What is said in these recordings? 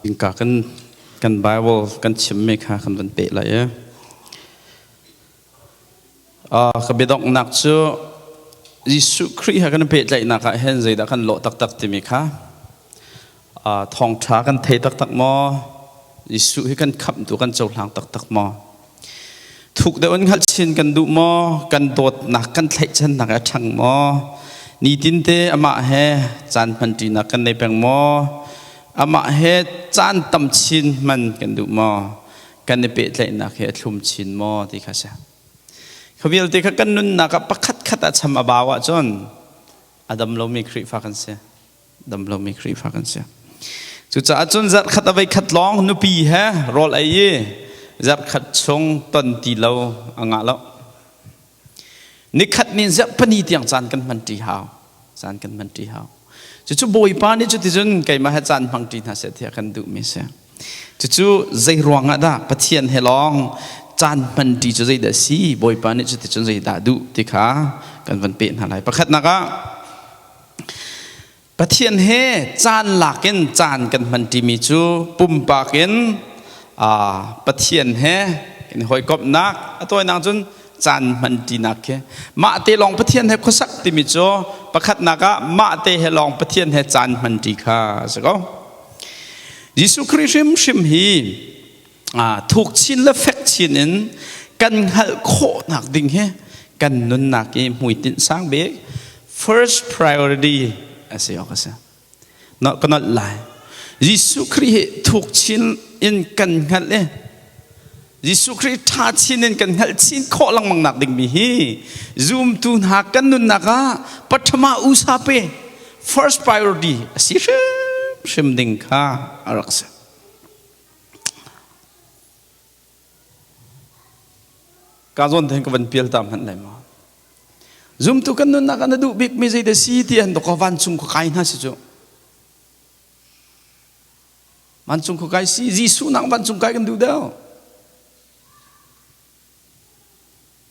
Inka kan kan Bible kan chimmi kha kan van peh lai i ka biadonghnak cu Jesuh Khrih he kan pehtlaihnak ah hin zeidah kan lawh taktak timi kha thawngṭha kan thei taktak maw? Jesuh hi kan khamhtu kan cohlang taktak maw? Thuk deuh in hngalh chin kan duh maw? Kan dawtnak kan thlaihchannak a ṭhang maw? Nitinte amah he caan hmanṭinak kan nei peng maw? Amah he caan tam chin hman kan duh maw? Kan i pehtlaihnak hi a thlum chin maw ti kha si. Kha vialte kha kan nunnak ah pakhat khat ah cham a bau ahcun a dam lomi Khrihfa kan si. Dam lomi Khrihfa kan si. Cucaah cun zarh khat a vei khat lawng nupi he rawl ei i zarh khat chung ton ti lo a ngah lo. Nikhat ni zarh pani tiang caan kan hman ṭi hau. Caan kan hman ṭi hau. Cucu Bawipa nih cuticun keimah he caan hmang ṭi hna seh tiah kan duhmi si. Cucu zei ruangah dah Pathian he lawng caan hman ṭi cu zeidah si? Bawipa nih cuticun zeidah duh ti kha kan van peh hna lai. Pakhatnak ah Pathian he caan lakin caan kan hman ṭimi cu pumpak in Pathian he kan i hawikomhnak a tawinak cun caan hman ṭinak khi mah te lawng Pathian he khuasak timi cu pakhatnak ah mah te he lawng Pathian he caan hman ṭi kha a si ko. Jesuh Khrih hrimhrim hi thuk chin le fek chin in kan hngalh khawhnak ding hi kan nunnak i hmuitinh sang bik first priority a si awk a si. No, ka nolh lai. Jesuh Khrih hi thuk chin in kan hngalh i Jesuh Khrih ṭha chin in kan hngalh chin khawh lengmang nak ding mi hi zumtu hna kan nunnak ah pathama usa pe first priority a si hrimhrim ding kha a rak si. Ka zawn te ka van pial ta hmanh lai maw? Zumtu kan nunnak ah na duh bikmi zei dah si ti an dawk vancung khua kai hna si cu. Vancung khua kai si Jesuh nang vancung kai kan duh deuh.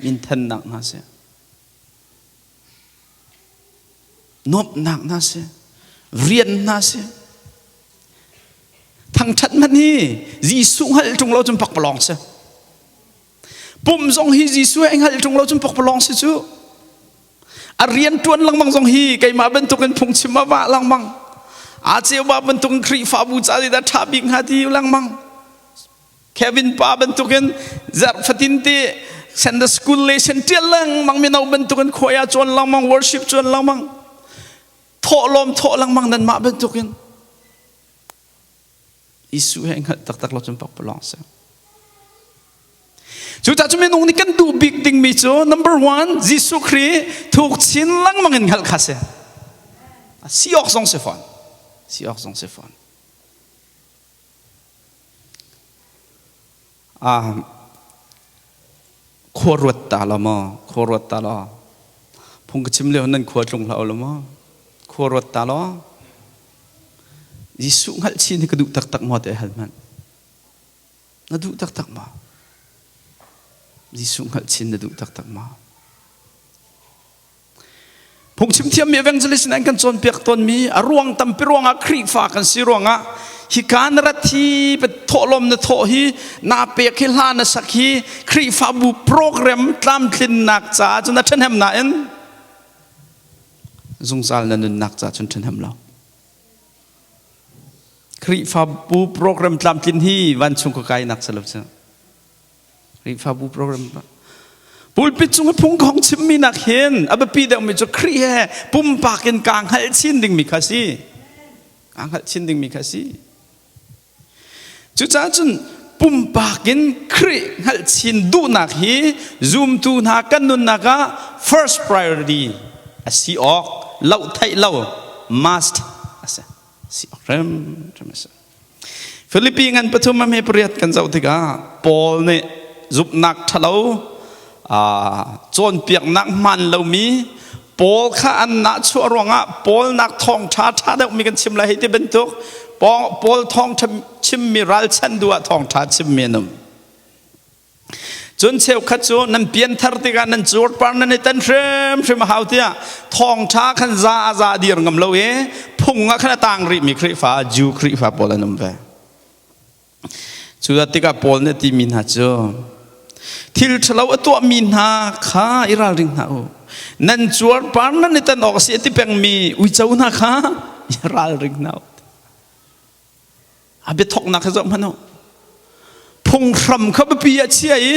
Minthannak hna si. Nuamhnak hna si. Rian hna si. Thangṭhat hmanh hi Jesuh hngalh ṭung lo cun pakpalawng si. Pum zong hi Jesuh he hngalh ṭung lo cun pakpalawng si cu. A rian ṭuan lengmang zong hi keimah bantukin phungchim a vah lengmang. Aa ceuba bantukin Khrihfabu ca dah ṭha bik hnga ti lengmang. Kevin pa bantukin zarh fatin te Sunday school le sen ṭial lengmang mino bantukin khuai ah cawn lengmang worship cawn lengmang. Thawh lawm thawh lengmang nanmah bantukin Jesuh he hngalh taktak lo cun pakpalawng si. Cucaah cu minung nih kan duh bik dingmi cu number one Jesuh Khrih thuk chin lengmang in hngalh kha si. Si awk zong si fawn. Si awk zong si fawn. Khua ruat ta lo maw? Khua ruat ta law. Phung ka chim lio nan khua tlung hlah lo maw? Khua ruat ta law. Jesuh hngalh chin hi ka duh taktak maw te hal hmanh. Na duh taktak maw? Jesuh hngalh chin na duh taktak maw? Phungchim thiammi evangelist nih an kan cawnpiak tawnmi a ruang tampi ruangah Khrihfa kan si ruangah hika na rat hi thawhlawm na thawh hi na pek hi hla na sak hi Khrihfabu program tlamtlinnak caah cun a ṭhahnem nain zungzal na nunnak caah cun ṭhahnem lo. Khrihfabu program tlamtlin hi vancung ka kainak si lo cu. Khrihfabu program pulpit cung i phung ka hong chimmi nak hin a biapi deuhmi cu Khrih he pumpak in kaa hngalh chin dingmi kha si. Kaa hngalh chin dingmi kha si. Cucaah cun pumpak in Khrih hngalh chin duhnak hi zumtu hna kan nunnak ah first priority a si awk loh theih lo must a si. Si awk hrimhrim a si. Filipi ngan pathum a hme pariat kan zoh tikah Paul nih zumhnak ṭhalo cawnpiaknak hmaan lomi Paul kha an nahchuah ruangah Paul nak thawngṭha ṭha deuhmi kan chim lai hei ti bantuk Paul thawngṭha chimmi ralchanh duh ah thawngṭha chimmi an um. Cun cheukhat cu nan pianthar tikah nan cuarpar nan i tan hrimhrim a hau tiah thawngṭha khan za a za dir ngam lo i phung Phung ah khan a tang rihmi Khrihfa, Jew Khrihfa pawl an um ve. Cu tikah Paul nih a timi hna cu thil ṭhalo a tuahmi hna kha i ralring hna u. Nan cuarpar nan i tan awk a si a ti pengmi uico hna kha i ralring hna u. A biathawknak kha zoh hmanh u. Phunghram kha biapi ah chia i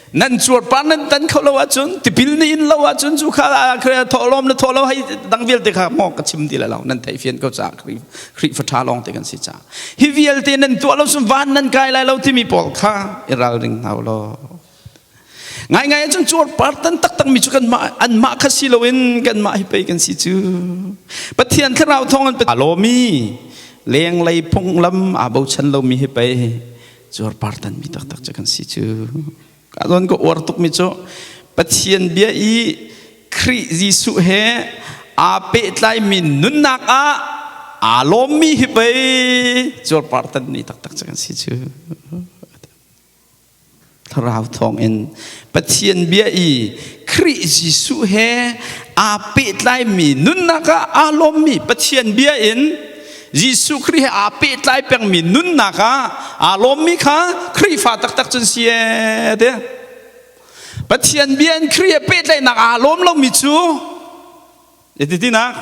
nan cuarpar nan tan kho lo ahcun tipil na in lo ahcun cu kha thawhlawm na thawh lo hei dang vialte kha maw ka chim ti lai lo nan theih fian ko caah Khrihfa ṭha lawng te kan si caah hi vialte nan tuah lo cun van nan kai lai lo timi pawl kha i ralring hna u law ngaingai ahcun cuarpar tan taktak mi cu kanmah anmah kha si loin kanmah hi pei kan si cu Pathian thlarau thawng in lomi lenglei phunglam aa bochan lomi hi pei cuarpar tan mi taktak cu kan si cu ka zawn ka uar tuk mi cu Pathian bia i Khrih Jesuh he aa pehtlaimi nunnak ah aa lawmmi hi pei cuarpar tan mi taktak cu kan si cu Thlarau thawngin Pathian bia i Khrih Jesuh he aa pehtlaimi nunnak ah aa lawmmi Pathian bia in Jesuh Khrih he aa pehtlai pengmi nunnak ah aa lawmmi kha Khrihfa taktak cun si ee ti. Pathian bia in Khrih he pehtlaihnak aa lawm lomi cu zeitinak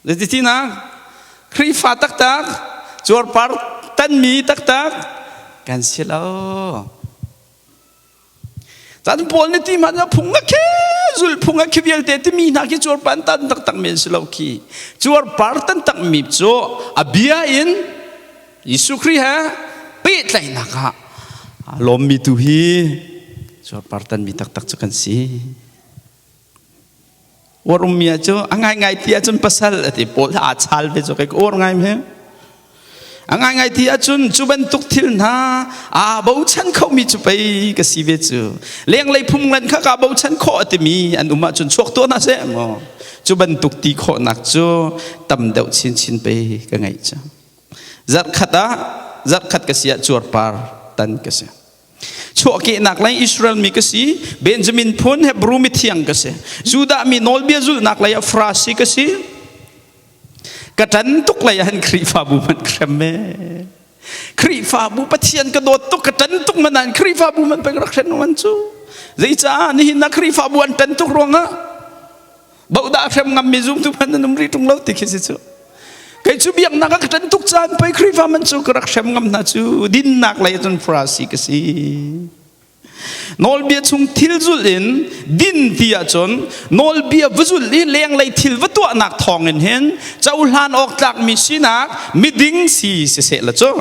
zeitinak Khrihfa taktak cuarpar tanmi taktak kan si lo. Caan Paul nih ti hmanh phung a khi zul phung a khi vialte timi hna khi cuarpar tan taktak men si lo khi. Cuarpar tan tak mi cu a bia in Jesuh Khrih he pehtlaihnak ah lawmmi tu hi cuarpar tan mi taktak cu kan si. Uar ummi ah cu a ngaingai ti ahcun pasal a ti pawl aa chal ve cu kai ka uar ngai me. A ngaingai ti ahcun cu bantuk thil hna aa bochan khomi cu pei ka si ve cu. Lenglei phunglan kha kaa bochan khawh a timi an um ahcun chuak tuah hna seh maw. Cu bantuk ti khawhnak cu tam deuh chinchin pei ka ngeih cu. Zarhkhat ah zarhkhat ka si ah cuarpar tan ka si. Chuahkehnak lei Israel mi ka si, Benjamin phun Hebrew mithiang ka si, Judah mi nawlbia zulhnak lei ah Farasi ka si. Ka ṭan tuk lei ah hin Khrihfabu hmanh ka hrem me. Khrihfabu Pathian ka dawt tuk, ka ṭan tuk man ah Khrihfabu hmanh pei ka rak hren man cu. Zeicah nihin ah Khrihfabu an ṭan tuk ruangah Bohdah hrem ngammi zumtu hmanh nan um rih ṭung lo ti khi si cu. Kei cu biaknak ah ka ṭan tuk caan pei Khrihfa man cu ka rak hrem ngam hna cu dinnak lei cun Farasi ka si. Nawlbia chung thil zulh in din ti ahcun nawlbia va zulh i lenglei thil va tuahnak thawngin hin cohlan awk tlakmi sinak miding si siseh la cu.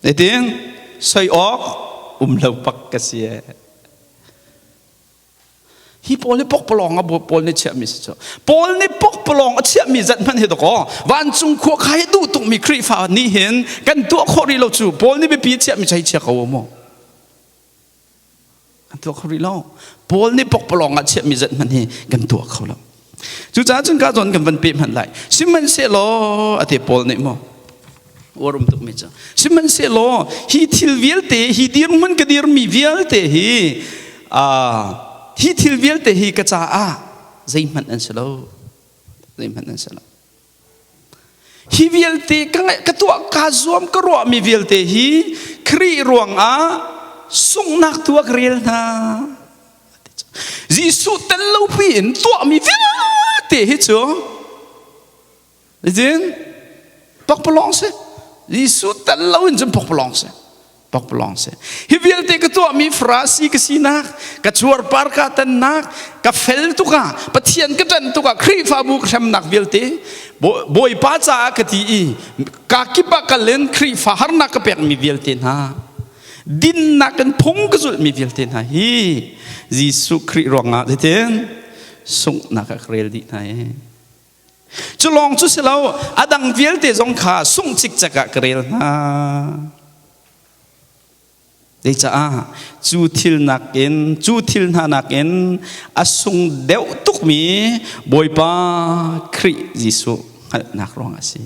Zeitin soi awk um lo pak ka si ee. Hi pawl hi pokpalawng a Paul nih chiahmi si cu. Paul nih pokpalawng a chiahmi zat hmanh hi dakaw vancung khua kha hi duh tukmi Khrihfa nih hin kan tuah khawh rih lo cu Paul nih biapi chiahmi cu hei chia ko maw? Kan tuah kho rih lo. Paul nih pokpalawng ah chiahmi zat hmanh hi kan tuah kho lo. Cucaah cun ka zawn kan van pe hmanh lai. Sihmanhsehlaw a te Paul nih maw uar um tukmi cu sihmanhsehlaw hi thil vialte hi dirhmun ka dirmi vialte hi hi thil vialte hi ka caah zeihmanh an si lo zeihmanh an si lo hi vialte ka ka tuah ka zuam ka ruahmi vialte hi Khrih ruangah sunghnak tu ah ka rel hna Jesuh tel lo pi in tuahmi vialte hi cu Zeitin? Pakpalawng si. Jesuh tel lo in cun pakpalawng si. Pakpalawng si. Hi vialte ka tuahmi Farasi ka sinak, ka cuarpar ka tannak, ka fel tuk ah, Pathian ka ṭanh tuk ah, Khrihfabu ka hremnak vialte Bawipa caah ka ti i ka kip ah kal in Khrihfa harnak ka pekmi vialte hna dinnak in phung ka zulhmi vialte hna hi Jesuh Khrih ruangah zeitin sunghnak ah ka rel dih hna i Cu lawng cu si lo, a dang vialte zong kha sungh cikcek ah ka rel hna. Zeicaah cu thil nakin cu thil hna nakin a sung deuh tukmi Bawipa Khrih Jesuh hngalhnak ruangah a si.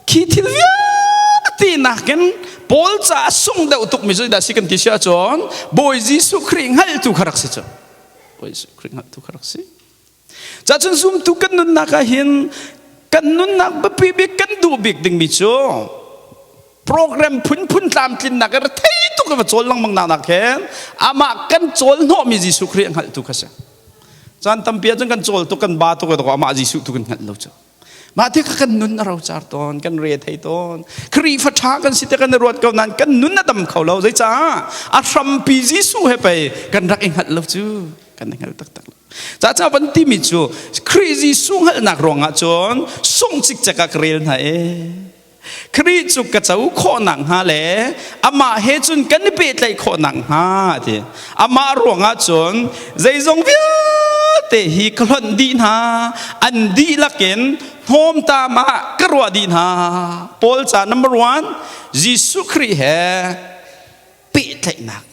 Khi thil vialte nakin Paul ca a sung deuh tukmi cu dah si kan ti si ahcun Bawi Jesuh Khrih hngaltu kha rak si cu. Bawi Jesuh Khrih hngaltu kha rak si. Cacun zumtu kan nunnak ah hin kan nunnak biapi bik kan duh bik dingmi cu program phunphun tlamtlinnak i rethei tuk i va cawl lengmang nak nak khin amah kan cawl hnawhmi Jesuh Khrih a hngalhtu kha si. Caan tampi ahcun kan cawl tuk kan ba tuk i amah Jesuh tu kan hngalh lo cu. Mah ti kha kan nun a rocar tawn, kan re thei tawn. Khrihfa ṭha kan si te kan i ruat ko nain kan nun a dam kho lo. Zeicah? A hrampi Jesuh he pei kan rak i hngalh lo cu. Kan i hngal taktak lo. Caca van timi cu Khrih Jesuh hngalhnak ruangah cun sungh cikcek ah ka rel hna e. Khrih cu ka co khawh nakhnga le amah he cun kan i pehtlaih khawh nakhnga ti. Amah ruangah cun zeizong vialte hi ka hlonh dih hna, an dihlak in hnawmtam ah ka ruah dih hna. Paul ca number one, Jesuh Khrih he pehtlaihnak.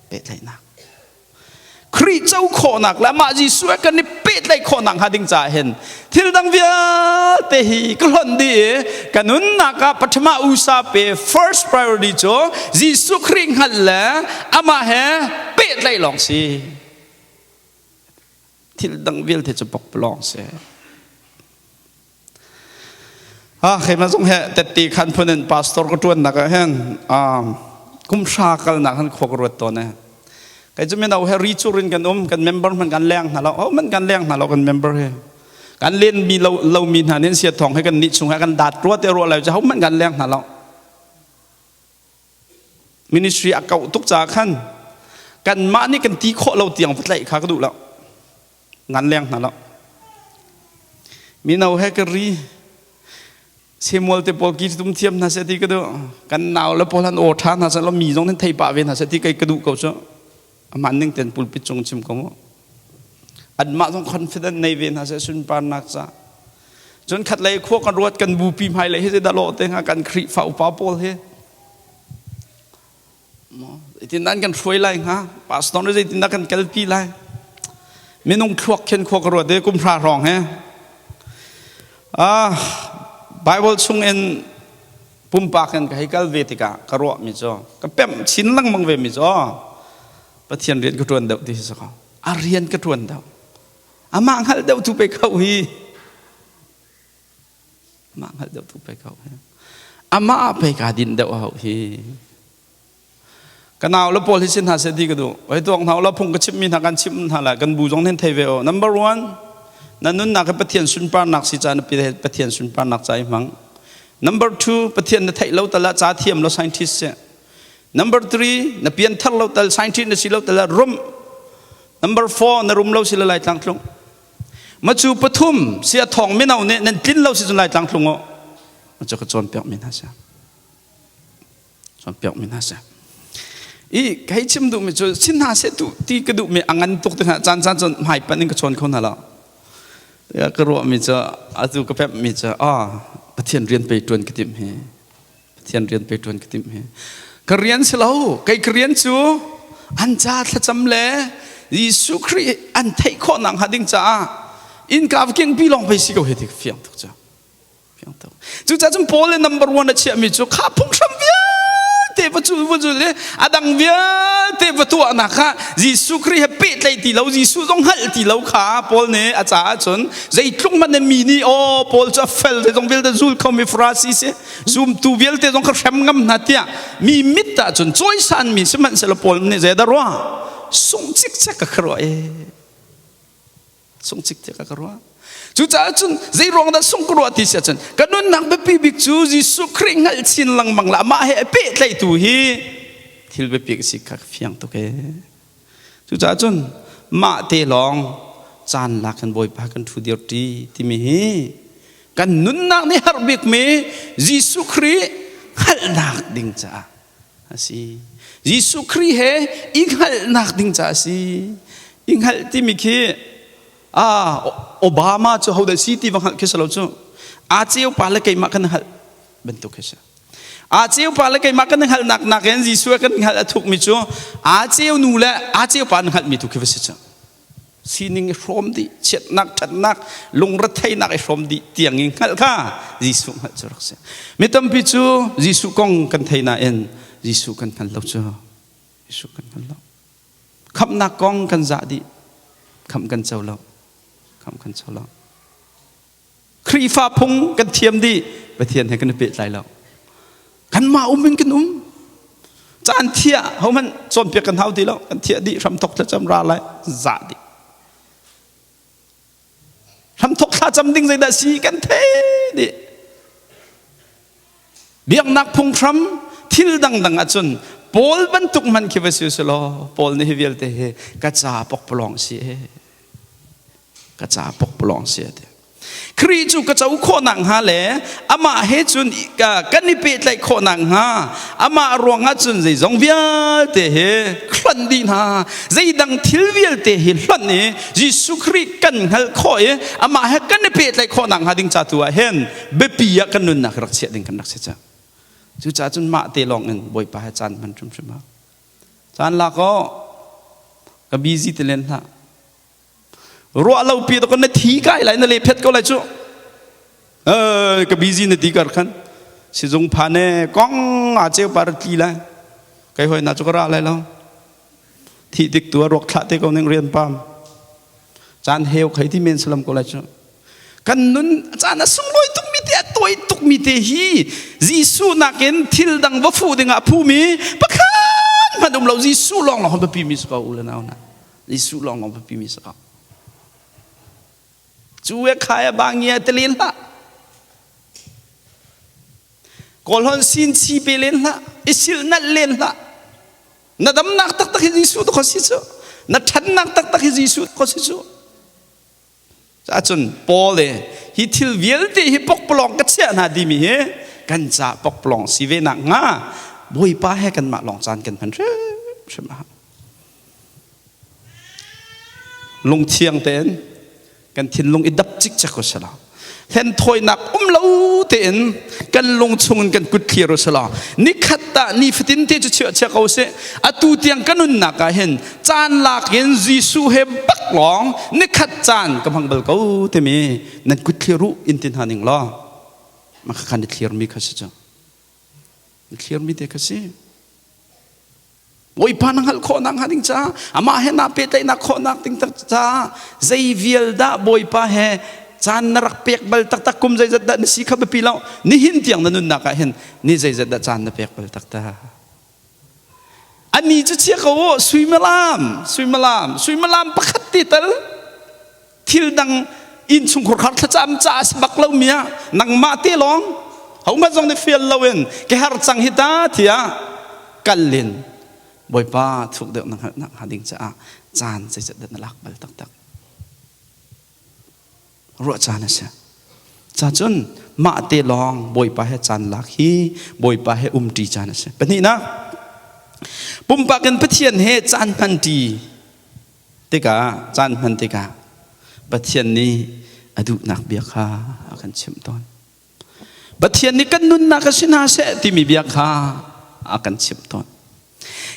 Pehtlaihnak. Khrih co khawhnak le amah Jesuh he kan i pehtlaih khawhnak hnga ding caah hin thil dang vialte hi ka hlonh dih i ka nunnak ah pathama usa pe first priority cu Jesuh Khrih hngalh le amah he pehtlaih lawng si. Thil dang vialte cu pokpalawng si. Ah, keimah zong he tette khan phun in pastor ka ṭuannak ah hin kum hra kalnak han khua ka ruat tawn e. Kei cu mino he ri cur in kan um, kan member hman kan leng hna lo, oh man kan leng hna lo kan member he. Kan len mi lo lo mi hna nin sia thong he kan nih chung he kan dat rua te rua lai ho man kan leng hna lo. Ministry a kau tuk ca khan kan mah nih kan ti khawh lo tiang va tlaih kha ka duh lo. Ngan leng hna lo. Mino he ka ri Samuel te pawl ki tum thiam hna seh ti ka duh. Kan nau le pawl han aw ṭha hna seh law mi zong nan thei pah ve hna seh ti kai ka duh ko cu. Aman ning ten pulpit cung chim ko mu. Anmah zong confident nei ve hna seh sunparnak ca. Cun khat lei khua kan ruat kan bupi hmai lei hi zeidah lawh te hnga kan Khrihfa upa pawl hi. Zeitindah an kan hruai lai hnga? Pastor nih zeitindah kan kalpi lai? Minung thluak khin khua ka ruat i kum hra hrawng he. Ah, Bible chung in pumpak in ka hei kal ve tikah ka ruah mi cu ka pemh chin lengmang ve mi cu Pathian rian ka ṭuan deuh ti hi si ko. A rian ka ṭuan deuh. Amah hngalh deuh tu pe kho hi. Amah hngalh deuh tu pei ko hi. Amah ah pei kaa din deuh hau hi. Ka nau le pawl hi sin hna seh ti ka duh. Oi tuak hna ula phung ka chimmi hna kan chimh hna lai kan bu zong nan thei ve o. Number one, na nunnak hi Pathian sunparnak si ca na Pathian sunparnak ca i hmang. Number two, Pathian na theih lo tal ah ca thiam lo scientist si. Number three, na pianthar lo tal scientist na si lo tal ah rum. Number four, na rum lo si le lai tlang tlung. Macu pathum sia thawng mino nih nan tlin lo si cun lai tlang tlung u. Macu ka cawnpiak mi hna si. Cawnpiak mi hna si. I hei chim duh mi cu sin hna seh tu ti ka duh mi a ngan tuk tikah caan caan cun hmai pan in ka chawn kho hna lo. Ka ruah mi cu atu ka pemh mi cu ah Pathian rian pei tuan ka timh hi. Pathian rian pe ṭuan ka timh hi. Ka rian si lo. Kei ka rian cu an ca thlacam le Jesuh Khrih an theih khawh nak hnga ding caah innka kingpi lawng pei si ko hi ti fiang tuk cu. Fiang tuk. Cucaah cun Paul le number one a chiahmi cu kha phunghram vialte va cul va cul i a dang vialte va tuahnak kha Jesuh Khrih he pehtlaih ti lo Jesuh zong hngalh ti lo kha Paul nih a caah cun zeitluk hmanh in mi nih aw Paul cu a fel zeizong vialte zul khomi Farasi si zumtu vialte zong kha hrem ngam hna tiah mi mit ah cun cawisan mi sihmanhsehlaw Paul nih zeidah ruah sung cikcek ka ruah e sung cikcek ka ruah cucaah cun zei ruang dah sung ka ruah ti si ahcun ka nunnak biapi bik cu Jesuh Khrih hngalh chin lengmang la amah he pehtlaihtu hi thil biapi si kha fiang tuk e Cucaah cun mah te lawng caan lak in Bawipa kan ṭhu dir ṭi timi hi kan nunnak nih harh bikmi Jesuh Khrih hngalhnak ding caah a si. Jesuh Khrih he i hngalhnak ding caah a si. I hngalh timi khi ah Obama cu hodah si ti va hngalh khi si lo cu. Aa ceu pa le keimah kan hngalh bantuk khi si. Aa ceu pa le keimah kan hngalhnak nakin Jesuh kan hngalh a thukmi cu aa ceu nu le aa ceu pa an hngalhmi tu khi va si cu. Sining i hrawm dih, chiatnak, ṭhatnak, lungretheihnak i hrawm dih tiang in hngalh kha Jesuh hngalh cu rak si. Mi tampi cu Jesuh kong kan thei nain Jesuh kan hngal lo cu. Jesuh kan hngal lo. Khamhnak kong kan zah dih. Khamh kan co lo. Kham kan cho lo. Khrihfa phung kan thiam dih, Pathian he kan i pehtlai lo. Kanmah um in kan um. Caan thiah hohmanh cawnpiak kan hau ti lo. Kan thiah dih hramthok thlacam ra lai za dih. Hramthok thlacam ding zeidah si kan thei dih. Biaknak phunghram thil dangdang ahcun Paul bantuk hmanh khi va si law Paul nih hi vialte hi ka ca pokpalawng si e ka ca pokpalawng si ati Khrih cu ka co khawh nakhnga le amah he cun kan i pehtlaih khawh nakhnga amah ruangah cun zeizong vialte hi hlonh dih hna zeidang thil vialte hi hlonh i Jesuh Khrih kan hngalh khawh i amah he kan i pehtlaih khawh nakhnga ding ca tu ah hin biapi ah kan nunnak rak chiah ding kan rak si cang. Cucaah cun mah te lawng in Bawipa he caan hman hrimhrim hau. Caan lak aw ka busy ti len hlah. Ruah lo pi to na thi kai lai na le phet ko lai cu. Eh ka busy na ti kar khan sizung phane kong a cheu par tli lai. Kai hoi na chu ka ra lai lo. Thi tik tu ruak thlah te ko ning rian pam. Caan heu khai ti men salam ko lai cu. Kan nun caan a sunglawi tukmi te a tawi tukmi te hi Jesuh nakin thil dang va fuh dingah phumi pakhat hmanh um lo Jesuh lawng lawng biapi mi si ko u le nau hna. Jesuh lawng lawng biapi mi si ko. Cu e khai a bangia te len hlah. Kawlhon sin chi pe len hlah. I sil nalh len hlah. Na damnak taktak hi Jesuh to kho si cu. Na ṭhannak taktak hi Jesuh kho si cu. Cun Paul le hi thil vialte hi pokpalawng ka chiah hna timi hi kan ca pokpalawng si ve nak hnga Bawipa he kanmah lawng caan kan hman hrimhrim a hau. Lungthiang tein kan thinlung i dap cikcek u sila. Hlenthawinak um lo tein kan lung chungin kan kut thlir u sila. Nikhat tah nifatin te cu chiah chia ko sih. Atu tiang ka nunnak ah hin caan lak in Jesuh he bak lawng nikhat caan ka hmang bal ko timi nan kut thlir u in ti hna ning law mah kha na thlirmi kha si cu. Na thlirmi te kha si. Bawipa na hngalh khawhnak hnga ding caah amah he naa pehtlaihnak khawhnak ding caah zei vial dah Bawipa he caan na rak pek bal taktak kum zeizat dah na si kha biapi lo nihin tiang na nunnak ah hin ni zeizat dah caan na pek bal taktak ani cu chia ko u suimilam suimilam suimilam pakhat ti tal thil dang innchungkhar khar thlacam ca a si bak lo mi ah nangmah te lawng hohmanh zong nih fial loin ke har cang hi ta tiah kal in Bawipa thuk deuh na hngalh nak hnga ding caah caan zeizat dah na lak bal taktak ruah caan a si ca cun mah te lawng Bawipa he caan lak hi Bawipa he umṭi caan a si pahnihnak pumpak in Pathian he caan hmanṭi tikah caan hman tikah Pathian nih a duhnak bia kha a kan chimh tawn. Pathian nih kan nunnak a si hna seh timi bia kha a kan chimh tawn.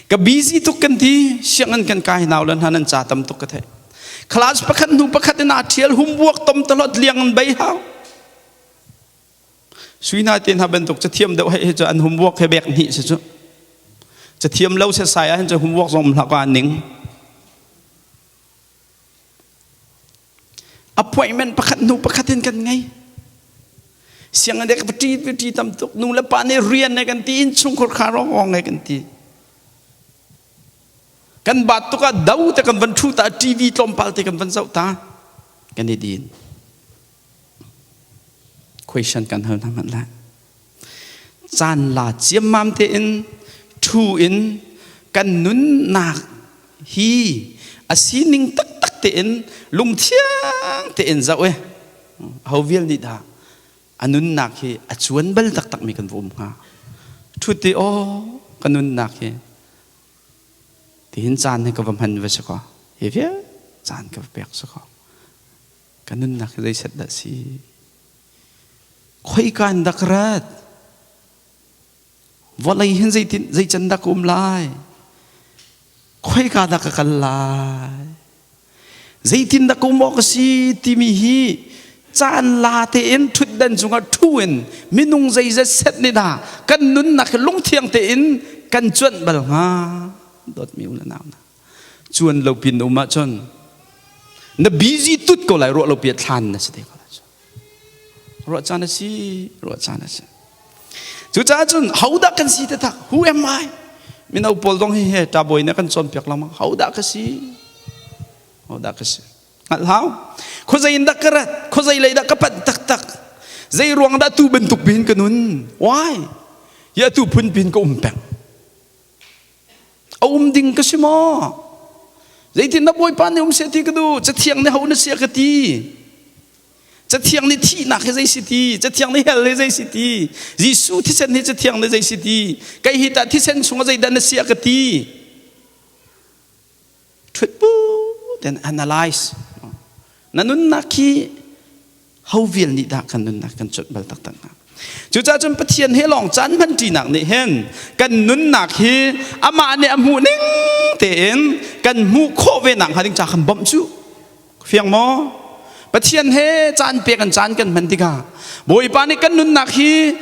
Ka busy tuk kan ti, sianginn kan kai nau le hna nan ca tam tuk ka theih. Class pakhat hnu pakhat in aa ṭhial humbuak tom talot liang in bei hau. Sui hna te hna bantuk cathiam deuh he cu an homework he bek hnih si cu. Cathiam lo setsai ahhin cu homework zong um hlah ka ning. Appointment pakhat hnu pakhat in kan ngei. Sianginn ka ṭi ṭi tam tuk nu le pa nih rian ne kan ti innchungkhar kha rong ngai kan ti. Kan bat tuk ah do te kan van ṭhu ta TV tlawmpal te kan van zoh ta kan i din. Question kan hal hna hmanh lai. Caan la ciammam tein ṭhu in kan nunnak hi a sining taktak tein lungthiang tein zoh i ho vial nih dah a nunnak hi a cuan bal taktak mi kan va um hnga. Ṭhut i aw ka nunnak hi tihin caan hi ka va hman va si kaw hi vial caan ka va pek si kaw Ka nunnak hi zeiset dah si? Khoika in dah ka rat? Vawlei hin zeitin zeican dah ka um lai? Khoika dah ka kal lai? Zeitin dah ka um awk a si timi hi caan la tein ṭhutdan cungah ṭhu in minung zeizat set nih dah kan nunnak hi lungthiang tein kan cuanh bal hnga? Dawtmi u le nau hna. Cuan lo pin um ahcun. Na busy tut ko lai, ruah lo pi thlan na si te ko lai. Ruah caan a si, ruah caan a si. Cucaah cun hodah kan si taktak? Who am I? Mino pawl dong hi he ṭabawi na kan cawnpiak lengmang. Hodah ka si? Hodah ka si? Hngalh hau. Khuazei in dah ka rat? Khuazei lei dah ka panh taktak? Zei ruang dah tu bantuk pihin ka nun? Why? Hi atu phun pihin ka um peng. A um ding ka si maw? Zeitin dah Bawipa nih um seh ti ka duh? Cathiang nih ho na sia ka ti. Cathiang nih thihnak hi zei si ti? Cathiang nih hell hi zei si ti? Jesuh thisen hi cathiang nih zei si ti? Kei hi tah thisen chungah zeidah na sia ka ti? Ṭhut bu ten analyze. Na nunnak hi ho vial nih dah kan nunnak kan cuanh bal taktak hnga? Cucaah cun Pathian he lawng caan hmanṭinak nih hin kan nunnak hi amah nih a hmuh ning tein kan hmuh khawh ve nak hnga ding ca kan bawmh cu. Fiang maw? Pathian he caan pek an caan kan hman tikah Bawipa nih kan nunnak hi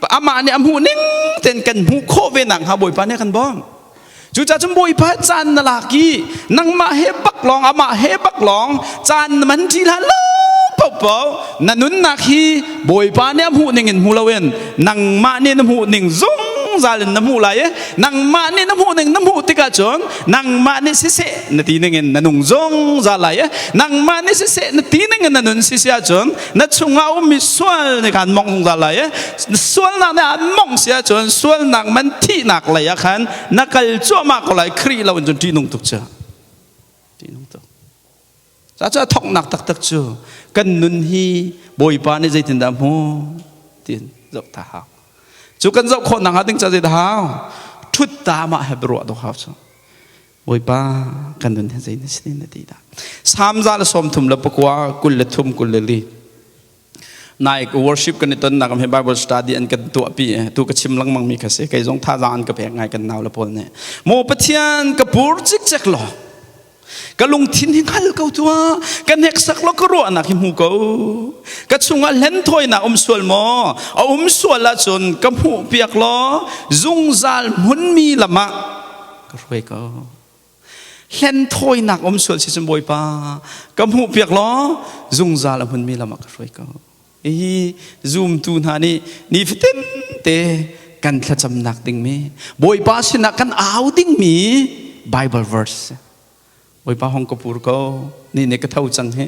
amah nih a hmuh ning tein kan hmuh khawh ve nak hnga Bawipa nih a kan bawmh. Cucaah cun Bawipa caan na lak i nangmah he bak lawng amah he bak lawng caan na man ṭi hlah lo paohpaoh na nunnak hi Bawipa nih a hmuh ning in hmu loin nangmah nih na hmuh ning zungzal in na hmuh lai i nangmah nih na hmuh ning na hmuh tikah cun nangmah nih siseh na ti ning in na nung zungzal lai i nangmah nih siseh na ti ning in na nun sisi ahcun na chungah ummi sual nih khan mong zungzal lai i sualnak nih an mong si ahcun sualnak man thihnak lei ah khan na kal cuahmah ko lai. Khrih lo in cun ṭihnung tuk cu, ṭihnung tuk. Ca thoknak taktak cu kan nun hi Bawipa nih zeitindah hmu tin zoh ta hau. Cu kan zoh khawh nak ding ca zeidah hau? Ṭhut ta mah he biaruah dawh hau cu. Bawipa kan nun hi zei na si na ti dah? Salm 139, 23, 24. Nai worship kan i tonnak am he Bible study an kan tuahpi, tu ka chim lengmang mi kha si. Kei zong thazaang an ka pek ngai kan nau le pawl nih. Maw Pathian, ka pur cikcek law ka lungthin hi hngal ko tuah, ka hneksak law ka ruahnak hi hmu ko, ka chungah hlenthawinak um sual maw? A um sual ahcun ka hmuh piak law zungzal hmunmi lam ah ka hruai ko. Hlenthawinak um sual si cun Bawipa ka hmuh piak law zungzal a hmunmi lam ah ka hruai ko. Hihi zumtu hna nih nifatin te kan thlacamnak dingmi, Bawipa sinah kan au dingmi Bible verse. Bawipa hong ka pur ko, ni ne ka tho cang hi.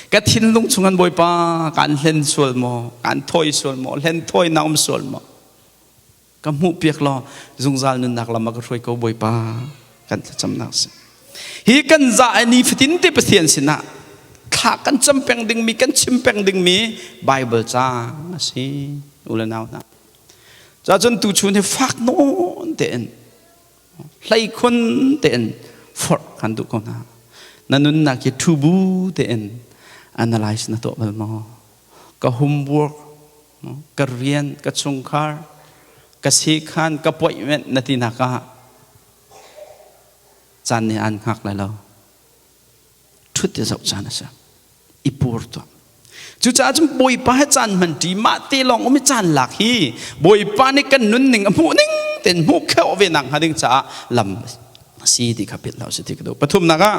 Ka thinlung chungan Bawipa kaan hlen sual maw, kaan thawi sual maw, hlen thawi na um sual maw? Ka hmuh piak law zungzal nunnak lam ah ka hruai ko Bawipa, kan thlacamnak si. Hi kan za ni fatin te Pathian sinah thla kan cam peng dingmi, kan chim peng dingmi Bible caang a si, u le nau hna. Cacun tuchun hi fak nawn tein, hleikhun tein forh kan duh ko hna. Na nunnak hi thu bu tein analyze na tuah bal maw? Ka homework, ka rian, ka chungkhar, ka sekhan, ka appointment na ti nak ah caan nih an hngak lai lo. Ṭhut te zoh caan a si. I pur tuah. Cucaah cun Bawipa he caan hman ṭi, mah te lawng um i caan lak hi Bawipa nih kan nunning a hmuh ning tein hmuh kheuh ve nak hnga ding caah lam a si ti kha philh hlah usih ti ka duh. Pathumnak ah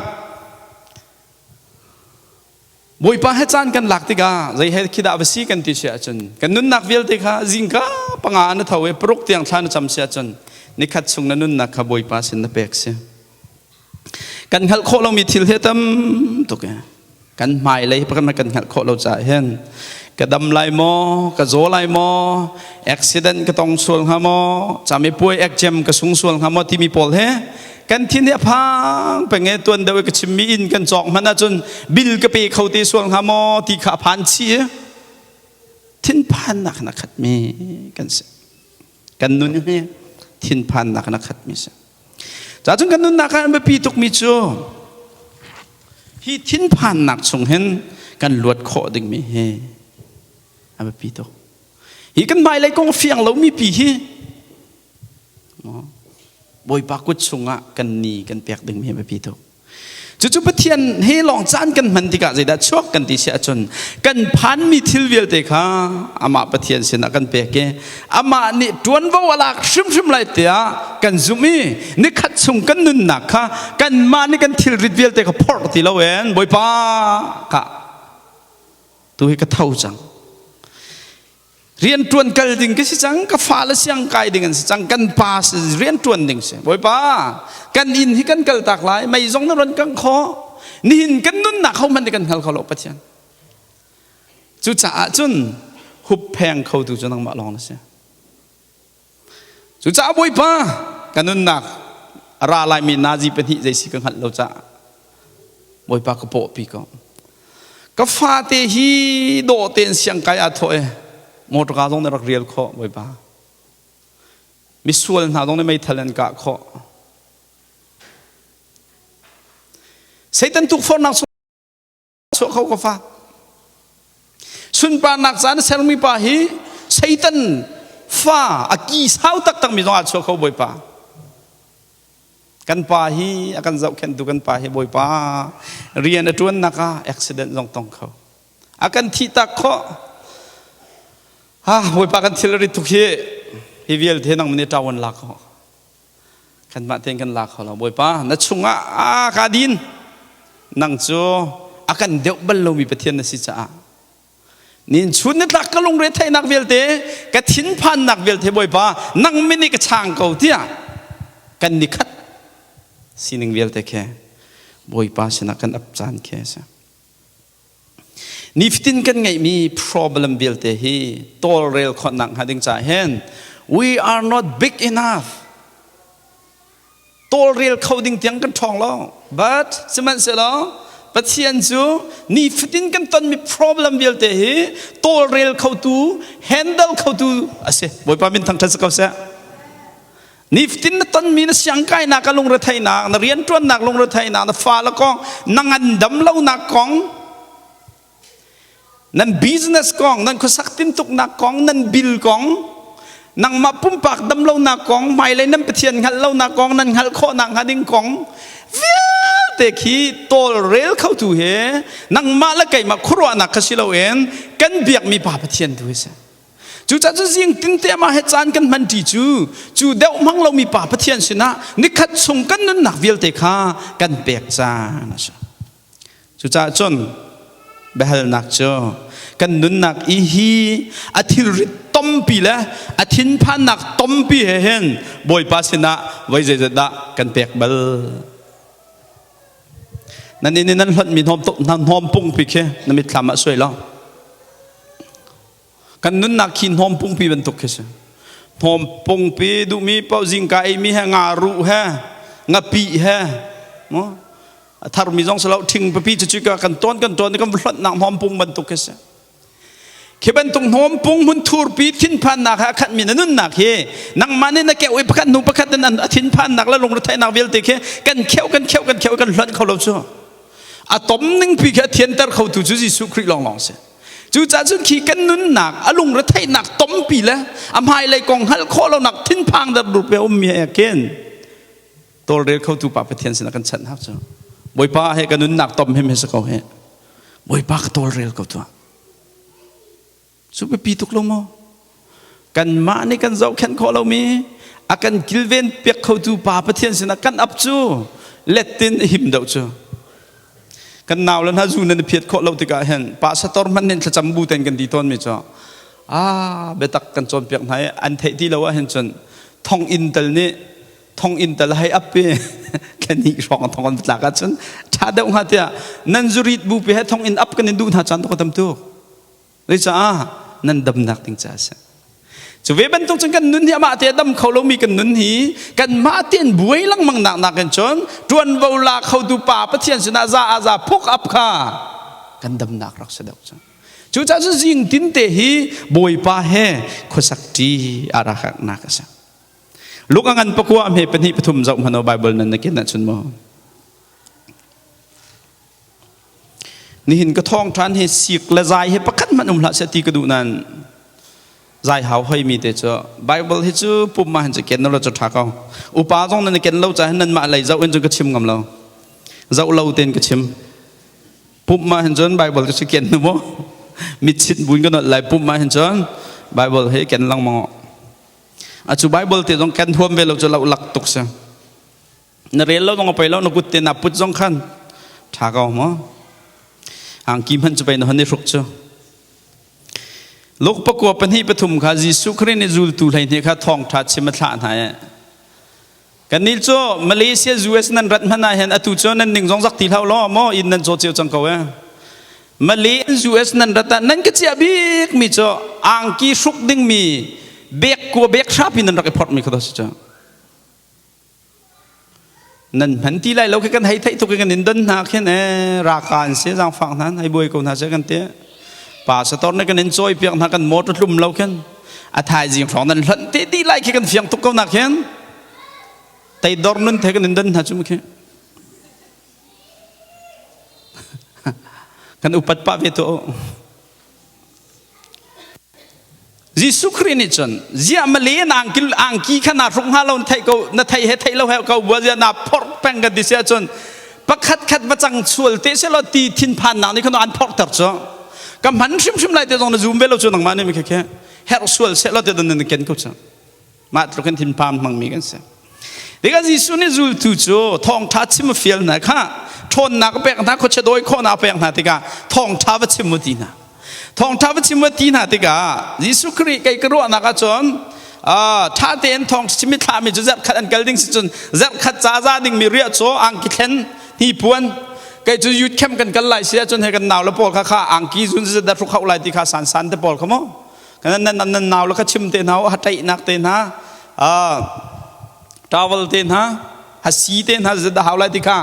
Bawipa he caan kan lak tikah zei he khi dah va si kan ti si ahcun kan nunnak vialte kha zingka panga na tho i paruk tiang thla na cam si ahcun nikhat chung na nunnak kha Bawipa sin na pek si. Kan hngalh khawh lomi thil he tam tuk e. Kan hmailei pakhat kan hngalh khawh lo caah hin ka dam lai maw, ka zaw lai maw, accident ka tong sual hnga maw, camipuai exam ka sung sual hnga maw timi pawl he kan thin hi a phang peng e. Tuan deuh i ka chimmi inn kan cawk hmanh ahcun bill ka pe kho te sual hnga maw ti kha a phan chih i thinphannak in a khatmi kan si. Kan nun hi thinphannak in a khatmi si. Cacun kan nunnak ah biapi tukmi cu hi thinphannak chung hin kan luat khawh dingmi hi a biapi tuk. Hi kan hmailei kong fiang lomi pi hi Bawipa kut chungah kan ni kan pek dingmi a biapi tuk. Cucu Pathian he lawng caan kan hman tikah zeidah chuak kan ti si ahcun kan phanmi thil vialte kha amah Pathian sinah kan pek i amah nih ṭuanvo a lak hrimhrim lai tiah kan zumh i nikhat chung kan nunnak kha kanmah nih kan thilrit vialte kha phorh ti loin Bawipa ka tu hi ka tho cang. Rianṭuan kal ding ka si cang, ka fale siang kai ding an si cang, kan pa rianṭuan ding si. Bawipa, kan inn hi kan kal tak lai, mei zong na ron kang kho. Nihin kan nunnak ho hmanh nih kan hngal kho lo Pathian. Cucaah cun huppheng khotu cu nangmah lawng na si. Cucaah Bawipa, ka nunnak a ra laimi nazi pahnih zei si ka hngalh lo caah Bawipa ka pawhpi ko. Ka fate hi dawh tein siangkai aa thawh i motorka zong nih rak rial khawh Bawipa. Misual hna zong nih meithal an kah khawh. Satan tukforhnak chuah kho ka fa. Sunparnak caan a sermi pa hi Satan fa a ki sau taktak mi zong ah chuah kho Bawipa. Kan pa hi a kan zohkhenhtu kan pa hi Bawipa rian a ṭuannak ah accident zong tong kho. A kan thih tak khawh. Ah Bawipa kan thil rit tuk hi hi vialte nang nih ṭawan lak khawh. Kanmah tein kan la kho lo. Bawipa na chungah a ka din. Nang cu a kan deuh bal lomi Pathian na si caah nin chun ni tlak ka lungre theihnak vialte ka thinphannak vialte Bawipa nang min i ka chang ko tiah kan ni khat sining vialte khe Bawipa sinah kan ap caan khi a si. Nifatin kan ngeihmi problem vialte hi tawlrel khawhnak hnga ding caah hin we are not big enough. Tawlrel kho ding tiang kan ṭhawng lo. But sihmanhsehlaw Pathian cu nifatin kan tonmi problem vialte hi tawlrel khotu, handle khotu a si. Bawipa min thangṭhat si ko seh. Nifatin na tonmi na siangkainak a lungretheihnak, na rianṭuannak lungretheihnak, na fale kong, na ngandam lonak kong, nan business kong, nan khuasak tintuknak kong, nan bill kong, nangmah pumpak damlonak kong, hmailei nan Pathian hngalh lonak kong, nan hngalh khawhnak hnga ding kong, vialte khi tawlrel khotu he nangmah le keimah khuaruahnak kha si loin kan biakmi Pa Pathian tu hi si. Cucaah cu zing tinte amah he caan kan hmanṭi cu cu deuh hmang lomi pa Pathian sinah nikhat chung kan nunnak vialte kha kan pek caan a si. Cucaah cun biahalnak cu kan nunnak i hi a thilrit tompi le a thinphannak tompi he hin Bawipa sinah voi zeizat dah kan pek bal. Nan inn in nan hlonhmi hnawm pungpi khi na mitthlam ah suai lo. Kan nunnak khi hnawm pungpi bantuk khi si. Hnawm pungpi duhmi paoh zingka eimi he nga ruh he ngapih he mu a tharmi zong si lo ṭhing pipi cu cuka kan tawn kan tawn i kan hlonhnak hnawm pung bantuk khi si. Khi bantuk hnawm pung hmun thurpi thinphannak he a khatmi na nunnak hi nangmah nih na keuh i pakhat hnu pakhat in a thinphannak le lungretheihnak vialte khi kan kheuh kan kheuh kan kheuh kan hlonh kho lo cu. A tom ningpi khi a thianter khotu cu Jesuh Khrih lawnglawng si. Cucaah cun khi kan nunnak a lungretheihnak tompi le a hmailei kong hngalh khawh lonak thinphang dardur pe ummi he khin tawlrel khotu pa Pathian sinah kan chanh hau cu. Bawipa he ka nunnak tom him he si ko he. Bawipa ka tawlrel ko tuah. Cu biapi tuk lo maw? Kanmah nih kan zohkhenh khawh lomi a kan kilven piak khotu pa Pathian sinah kan ap cu lettin a him deuh cu. Kan nau le hna zu nan i phiat khawh lo tikah hin pastor hmanh nih thlacam bu ten kan ti tawn mi cu ah biatak kan cawnpiak hna i an theih ti lo ah hin cun thong inn tal nih thong inn tal hei ap i thla hrawng thong an tlak ahcun ṭha deuh hnga tiah nan zurit bu pi he thong inn ap kan in duh hna caan tuk a tam tuk. Zeicah nan damnak ding caah a si. Cu ve bantuk cun kan nun hi amah te a dam kho lomi kan nun hi kanmah tein buai lengmang nak nakin cun ṭuanvo la khotu pa Pathian sinah za a za phuk ap kha kan damnak rak si deuh cu. Cucaah cun zing tinte hi Bawipa he khuasak ṭi a raknak a si. Luka ngan pakua hme pahnih pathum zoh hmanh Bible nan na ken ahcun maw? Nihin ka thawngṭhan hi sik le zai hi pakhat hmanh um hlah seh ti ka duh nain zai hau hoimi te cu Bible hi cu pum ma hin cu ken lo cu ṭha ko. Upa zong nan i ken lo caah hin nanmah lei zoh in cun ka chim ngam lo. Zoh lo tein ka chim. Pumh ma hin cun Bible ka si ken nu maw? Mitchit buin ka nolh lai pumh ma hin cun Bible he ken lengmang. Acu Bible te zong ken huam ve lo cu lo lak tuk si. Na rel lo zong a poi lo na kut te na put zong khan tha ko maw? Angki hmanh cu pei na hon i hruk cu. Luke pakua pahnih pathum kha Jesuh Khrih nih zultu 12 kha thawngṭha chim a thlah hna i Kannih cu Malaysia US nan rat hmanh ah hin atu cu nan ning zong zak ti hlah law maw inn nan caw cio cang ko eh. Malay US nan rat ah nan ka chiah bik mi cu angki hruk ding mi bek kua bek hrapi nan rak i phorh mi kha si cu. Nan hman ti lai lo khi kan hei theih tuk i kan in don hna khin eh raka an si zaangfak hna hei buai ko hna seh kan ti. Pa sator nih kan in cawi piak hna kan motor tlum lo khin a thaizing hrawng nan hlonh te dih lai khi kan fiang tuk ko nak hin teidor nun the kan in don hna cu khi kan upat pah ve to Jesuh Khrih nih cun ziah male na angki angki kha na hruk hnga lo na theih ko na theih he theih lo he ko bua zia na phorh peng kan ti sia cun pakhat khat va cang sual te se lo ti thinphannak nih khan an phorhter cu ka hman hrimhrim lai te zong na zum ve lo cu nangmah nih mi khe herh sual seh lo te don nan ken ko cu mah tluk in thinphan hmangmi kan si tikah Jesuh nih zultu cu thawngṭha chim a fial hna kha ṭhawnnak a pek hna khuachia dawi khawhnak a pek hna tikah thawngṭha va chim u ti hna thawngṭha va chim u ti hna tikah Jesuh Khrih kei ka ruahnak ahcun ṭha tein thawng chim i thlahmi cu zarhkhat an kal ding si cun zarhkhat ca za dingmi riah caw angki thlen hnipuan kei cu youth camp kan kal lai si ahcun he kan nau le pawl kha kha angki zun zet hruk hauh lai ti kha san san te pawl kha mu kan nan nan nau le kha chim te hna ha ṭaihnak te hna towel te hna hasi te hna zet hau lai ti kha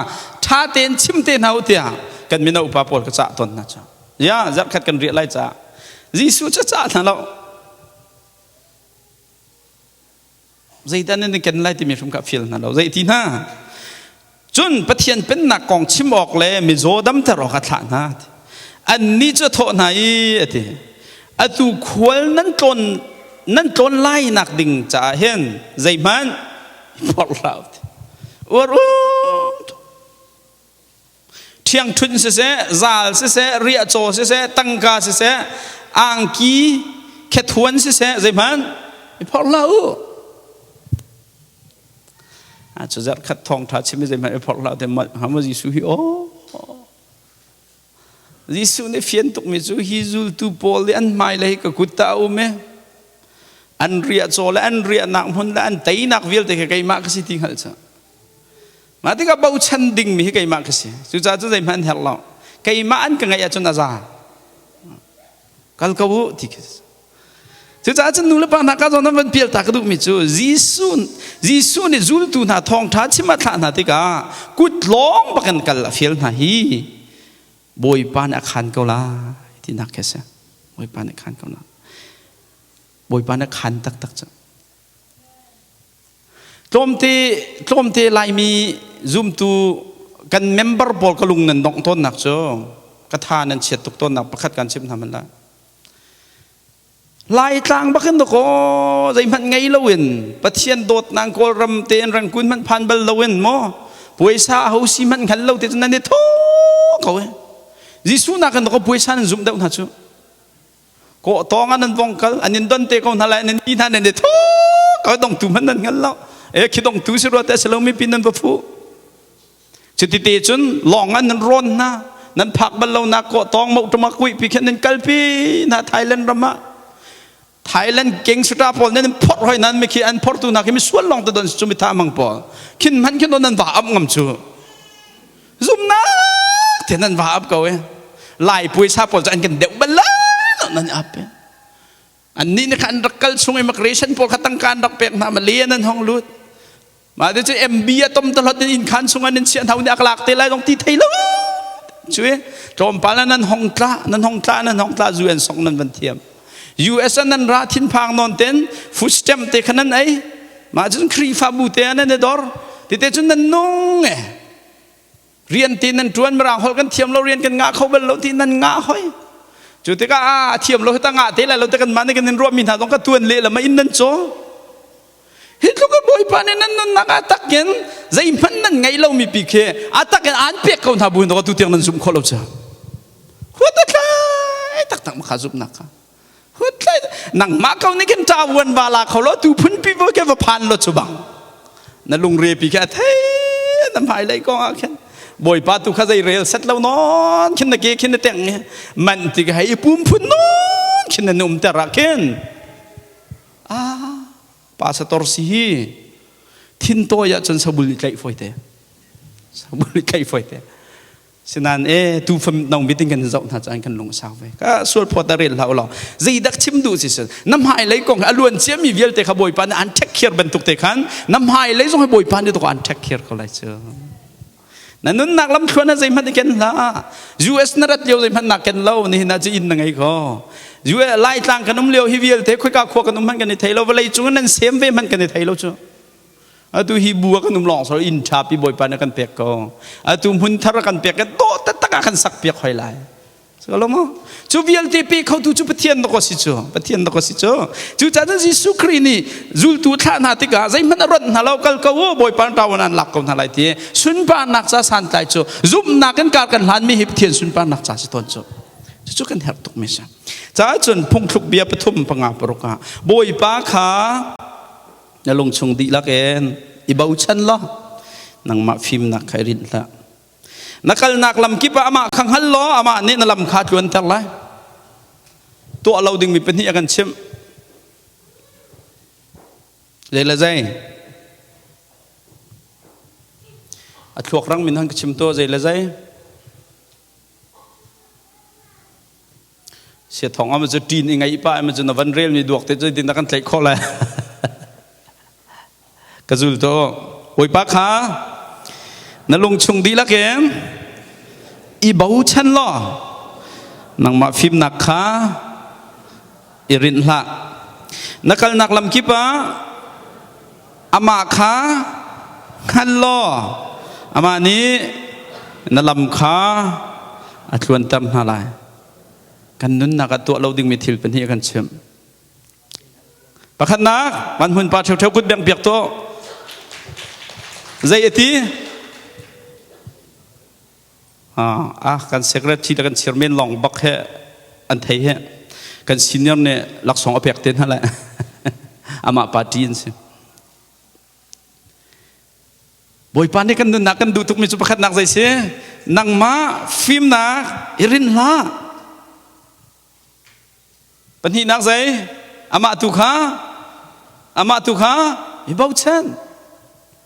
ṭha tein chim te hna u tiah kan mino upa pawl ka cah tawn hna cu ya zarhkhat kan riah lai caah Jesuh cu cah hna lo Zeidah nan i ken lai timi hrim kha fial hna lo. Zei ti hna? Cun Pathian pennak kong chim awk le mizaw damter awk a thlah hna. Annih cu a thawh hna i a ti. Atu khual nan tlawn nan tlawn lai nak ding caah hin zeihmanh phorh hlah u. Uar um Ṭhiangṭhunh siseh, zal siseh, riahcaw siseh, tangka siseh, angki khethuan siseh, zeihmanh i phorh hlah u. A cu zarh khat thawngṭha chim i zeihmanh i phorh hlah te ma Jesuh hi aw. Jesuh nih fian tukmi cu hi zultu pawl nih an hmailei ka kut ta a um i an riahcaw le an riahnak hmun le an teinak vialte kha keimah ka si ti hngalh cu. Mah tikah bochan dingmi hi keimah ka si. Cucaah cu zeihmanh an herh lo. Keimah an ka ngeih ahcun a za. Kal ko u ti khi. Cucaah cun nu le pa hna ka zawn van pial ta ka duhmi cu Jesuh Jesuh nih zultu hna thawngṭha chim a thlah hna tikah kut lawng bak in kal a fial hna hi Bawipa nih a khan ko lai tinak khi a si. Bawipa nih a khan ko lai. Bawipa nih a khan taktak cu. Tlawmte tlawmte Laimi zumtu kan member pawl ka lung nan dongh tawnnak cu ka tha nan chiat tuk tawnnak pakhat kan chim hna man la. Laitlang bakin dakaw zeihmanh ngei loin Pathian dawtnak Kawlram te in Rangoon hmanh phan bal loin maw puaisa ho si hmanh hngal lo te cu nan i thaw ko e. Jesuh nakin dakaw puaisa nan zumh deuh hna cu. Kawh tawng ah nan vong kal an in don te ko hna lai nan ti hna nan i thu ko dongtu hmanh nan hngal lo e khi dongtu si rua te si lo mi pin nan va fu cuti te cun lawng ah nan rawn hna nan phak bal lo nak kawh tawng mo tuma kui pi khin nan kalpi hna Thailand ram ah Thailand gangster pawl nan phor hoi nan mi khi an phortu na khi mi sual long te don chu mi tha mang pawl khin man khin don nan va am ngam chu Zumnak te nan va ap ko e. Lai puaisa pawl cu an kan deuh bal lo nan ap e. An nih nih kha an rak kal chung immigration pawl kha tangka an rak pek hna ma le nan hong lut. Mah te cu MB a tom ta hlot in inn khan chung an in chiah hna nih a lak te lai dong ti thei lo. Cu e tlawmpal nan hong tla nan hong tla nan hong tla UN song nan van thiam. US an nan ra thinphang non ten food stamp te kha nan ei. Mah cun Khrihfabu te nan i dor. Tite cun nan nung e. Rian ti nan ṭuan mirang holh kan thiam lo rian kan ngah kho bal lo ti nan ngah hoi. Cu tikah a thiam lo hi ta ngah te lai lo te kan mah nih kan in ruahmi hna zong ka tuan leh lama in nan caw. Hi tluk a Bawipa nih nan nunnak ah takin zeihmanh nan ngei lomi pi khi a takin aan pek ko hna bu in tu tiang nan zumh khawh lo cu. Huat a tlai taktak ma kha zumhnak kha. Huat tlai nangmah ko nih khin ṭa vuan va la kho lo tu phunpi bo ke va phan lo cu bang. Na lungre pi khi a thei na hmailei kong ah khin Bawipa tu kha zei rel set lo non khin na ke khin na teng man ti ka hei i pum phun non khin na um ter ah khin ah pastor si hi thintawi ahcun sabul i tlaih fawi te sabul i tlaih fawi te sinan e tu fam nong biting kan zoh hna caan kan lung sau ve ka sual phawt a rel hlah law zeidak chim duh si sin na hmai lei kong a luan cia mi vialte kha bawipa nih an ṭhek khiar bantuk te khan na hmai lei zong hi bawipa nih tuk an ṭhek khiar ko lai cu Na nunnak lamthluan ah zeihmanh i ken hlah. US na rat lio zeihmanh na ken lo nihin ah cu inn na ngei kho. US Laitlang kan um lio hi vialte khoika khua kan um hmanh kan i thei lo vawlei cung nan sem ve hmanh kan i thei lo cu. Atu hi bu ah kan um lawng so inn ṭha pi Bawipa nih kan pek ko. Atu hmun thar kan pek dawh taktak ah kan sak piak hoi lai. Lo maw? Cu vialte pe khotu cu Pathian dawk a si cu. Pathian dawk a si cu. Cucaah cun Jesuh Khrih nih zultu thlah hna tikah zeihmanh a rawnh hna lo kal ko u Bawipa ṭawan an lak ko hna lai ti sunparnak ca santlai cu zumhnak in kar kan hlanmi hi Pathian sunparnak ca si tawn cu. Cucu kan herh tukmi si. Caah cun phungthluk bia pathum panga paruk ah Bawipa kha na lungchung dihlak in i bochan law nangmah fimnak kha i rinh hlah. Na kalnak lam kip ah amah kha hngal law amah nih na lam kha tluanter lai. Tuah lo dingmi pahnih a kan chimh. Zei le zei? A thluak rang min han ka chim to zei le zei? Sia thong ama cu ṭin i ngai pa ama cu na van rel mi duak te cu din na kan tlaih khawh lai. Ka zul to. Bawipa kha na lungchung dihlak in i bochan law nangmah fimnak kha i rinh hlah. Na kalnak lam kip ah amah kha hngal law amah nih na lam kha a tluanter hna lai. Kan nunnak ah tuah lo dingmi thil pahnih a kan chimh. Pakhatnak, van hmun pa ṭheuṭheu kut bengh piak tuah. Zei a ti? Ah, kan secretary le kan chairman lawng bak he an thei he. Kan senior nih laksawng a pek te hna le amah party an si. Bawipa nih kan nunnak kan duh tukmi cu pakhatnak zei si? Nangmah fimnak i rinh hlah. Pahnihnak zei? Amah tu kha amah tu kha i bochan.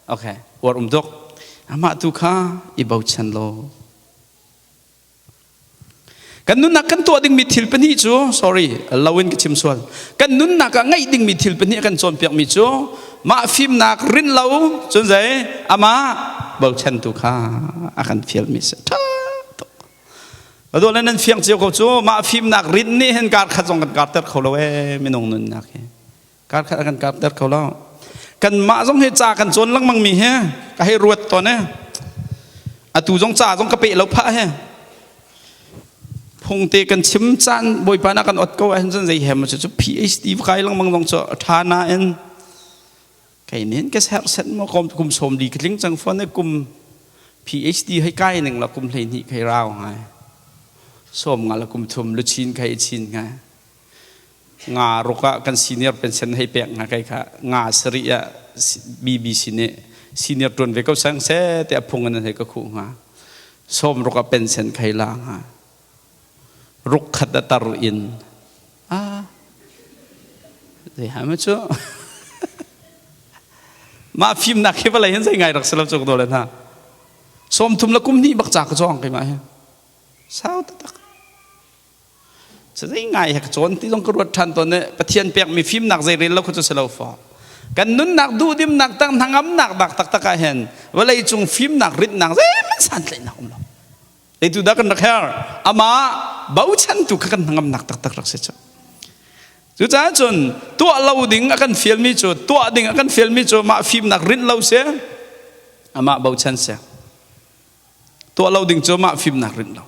Okay, uar um tuk. Amah tu kha i bochan law. Kan nunnak kan tuah dingmi thil pahnih cu sorry lo in ka chim sual. Kan nunnak ah ngeih dingmi thil pahnih a kan cawnpiakmi cu mah fimnak rinh lo cun zei amah bochan tu kha a kan fialmi si. Ṭha tuk. Adawle nan fiang cio ko cu mah fimnak rin nih hin kar khat zong kan karter kho lo ee minung nunnak hi kar khat kan karter kho lo kan mah zong hi ca kan cawn lengmang mi hi ka hei ruat tawn e atu zong ca zong ka pe lo phah he phung te kan chim caan bawipa na kan ot ko ahhin cun zei hem cu PhD kai lengmang zong cu tha nain Kei nin ka serhset maw kom kum sawm li ka tling cang fawn kum PhD hei kai ning la kum 12 khei rau ngai sawm nga la kum thum luchin khei chin ngai nga ruk ah kan senior pension hei pek nga kai kha nga sari ah BBC nih senior tuan ve ko sang se te a phung an hei ka khu nga sawm ruk ah pension khei la nga ruk khat a tar in Ah, zei ha ma cu mah fimnak hi vawlei hin zei ngai rak si lo cu dawle hna sawm thum le kum hnih bak ca ka cawng keimah hi sau taktak zei ngai he ka cawn ti zong ka ruat ṭhan tawn i Pathian pekmi fimnak zei rel lo kha cu si lo faw kan nunnak duhdimnak tak hnangamnak dak taktak ah hin vawlei cung fimnak ritnak zeihmanh santlaihnak um lo Zeitu dah kan rak herh? Amah bochantu kha kan hnangamnak taktak rak si cu. Cucaah cun tuah lo ding a kan fialmi cu tuah ding a kan fialmi cu mah fimnak rinh lo si amah bochan si. Tuah lo ding cu mah fimnak rinh lo.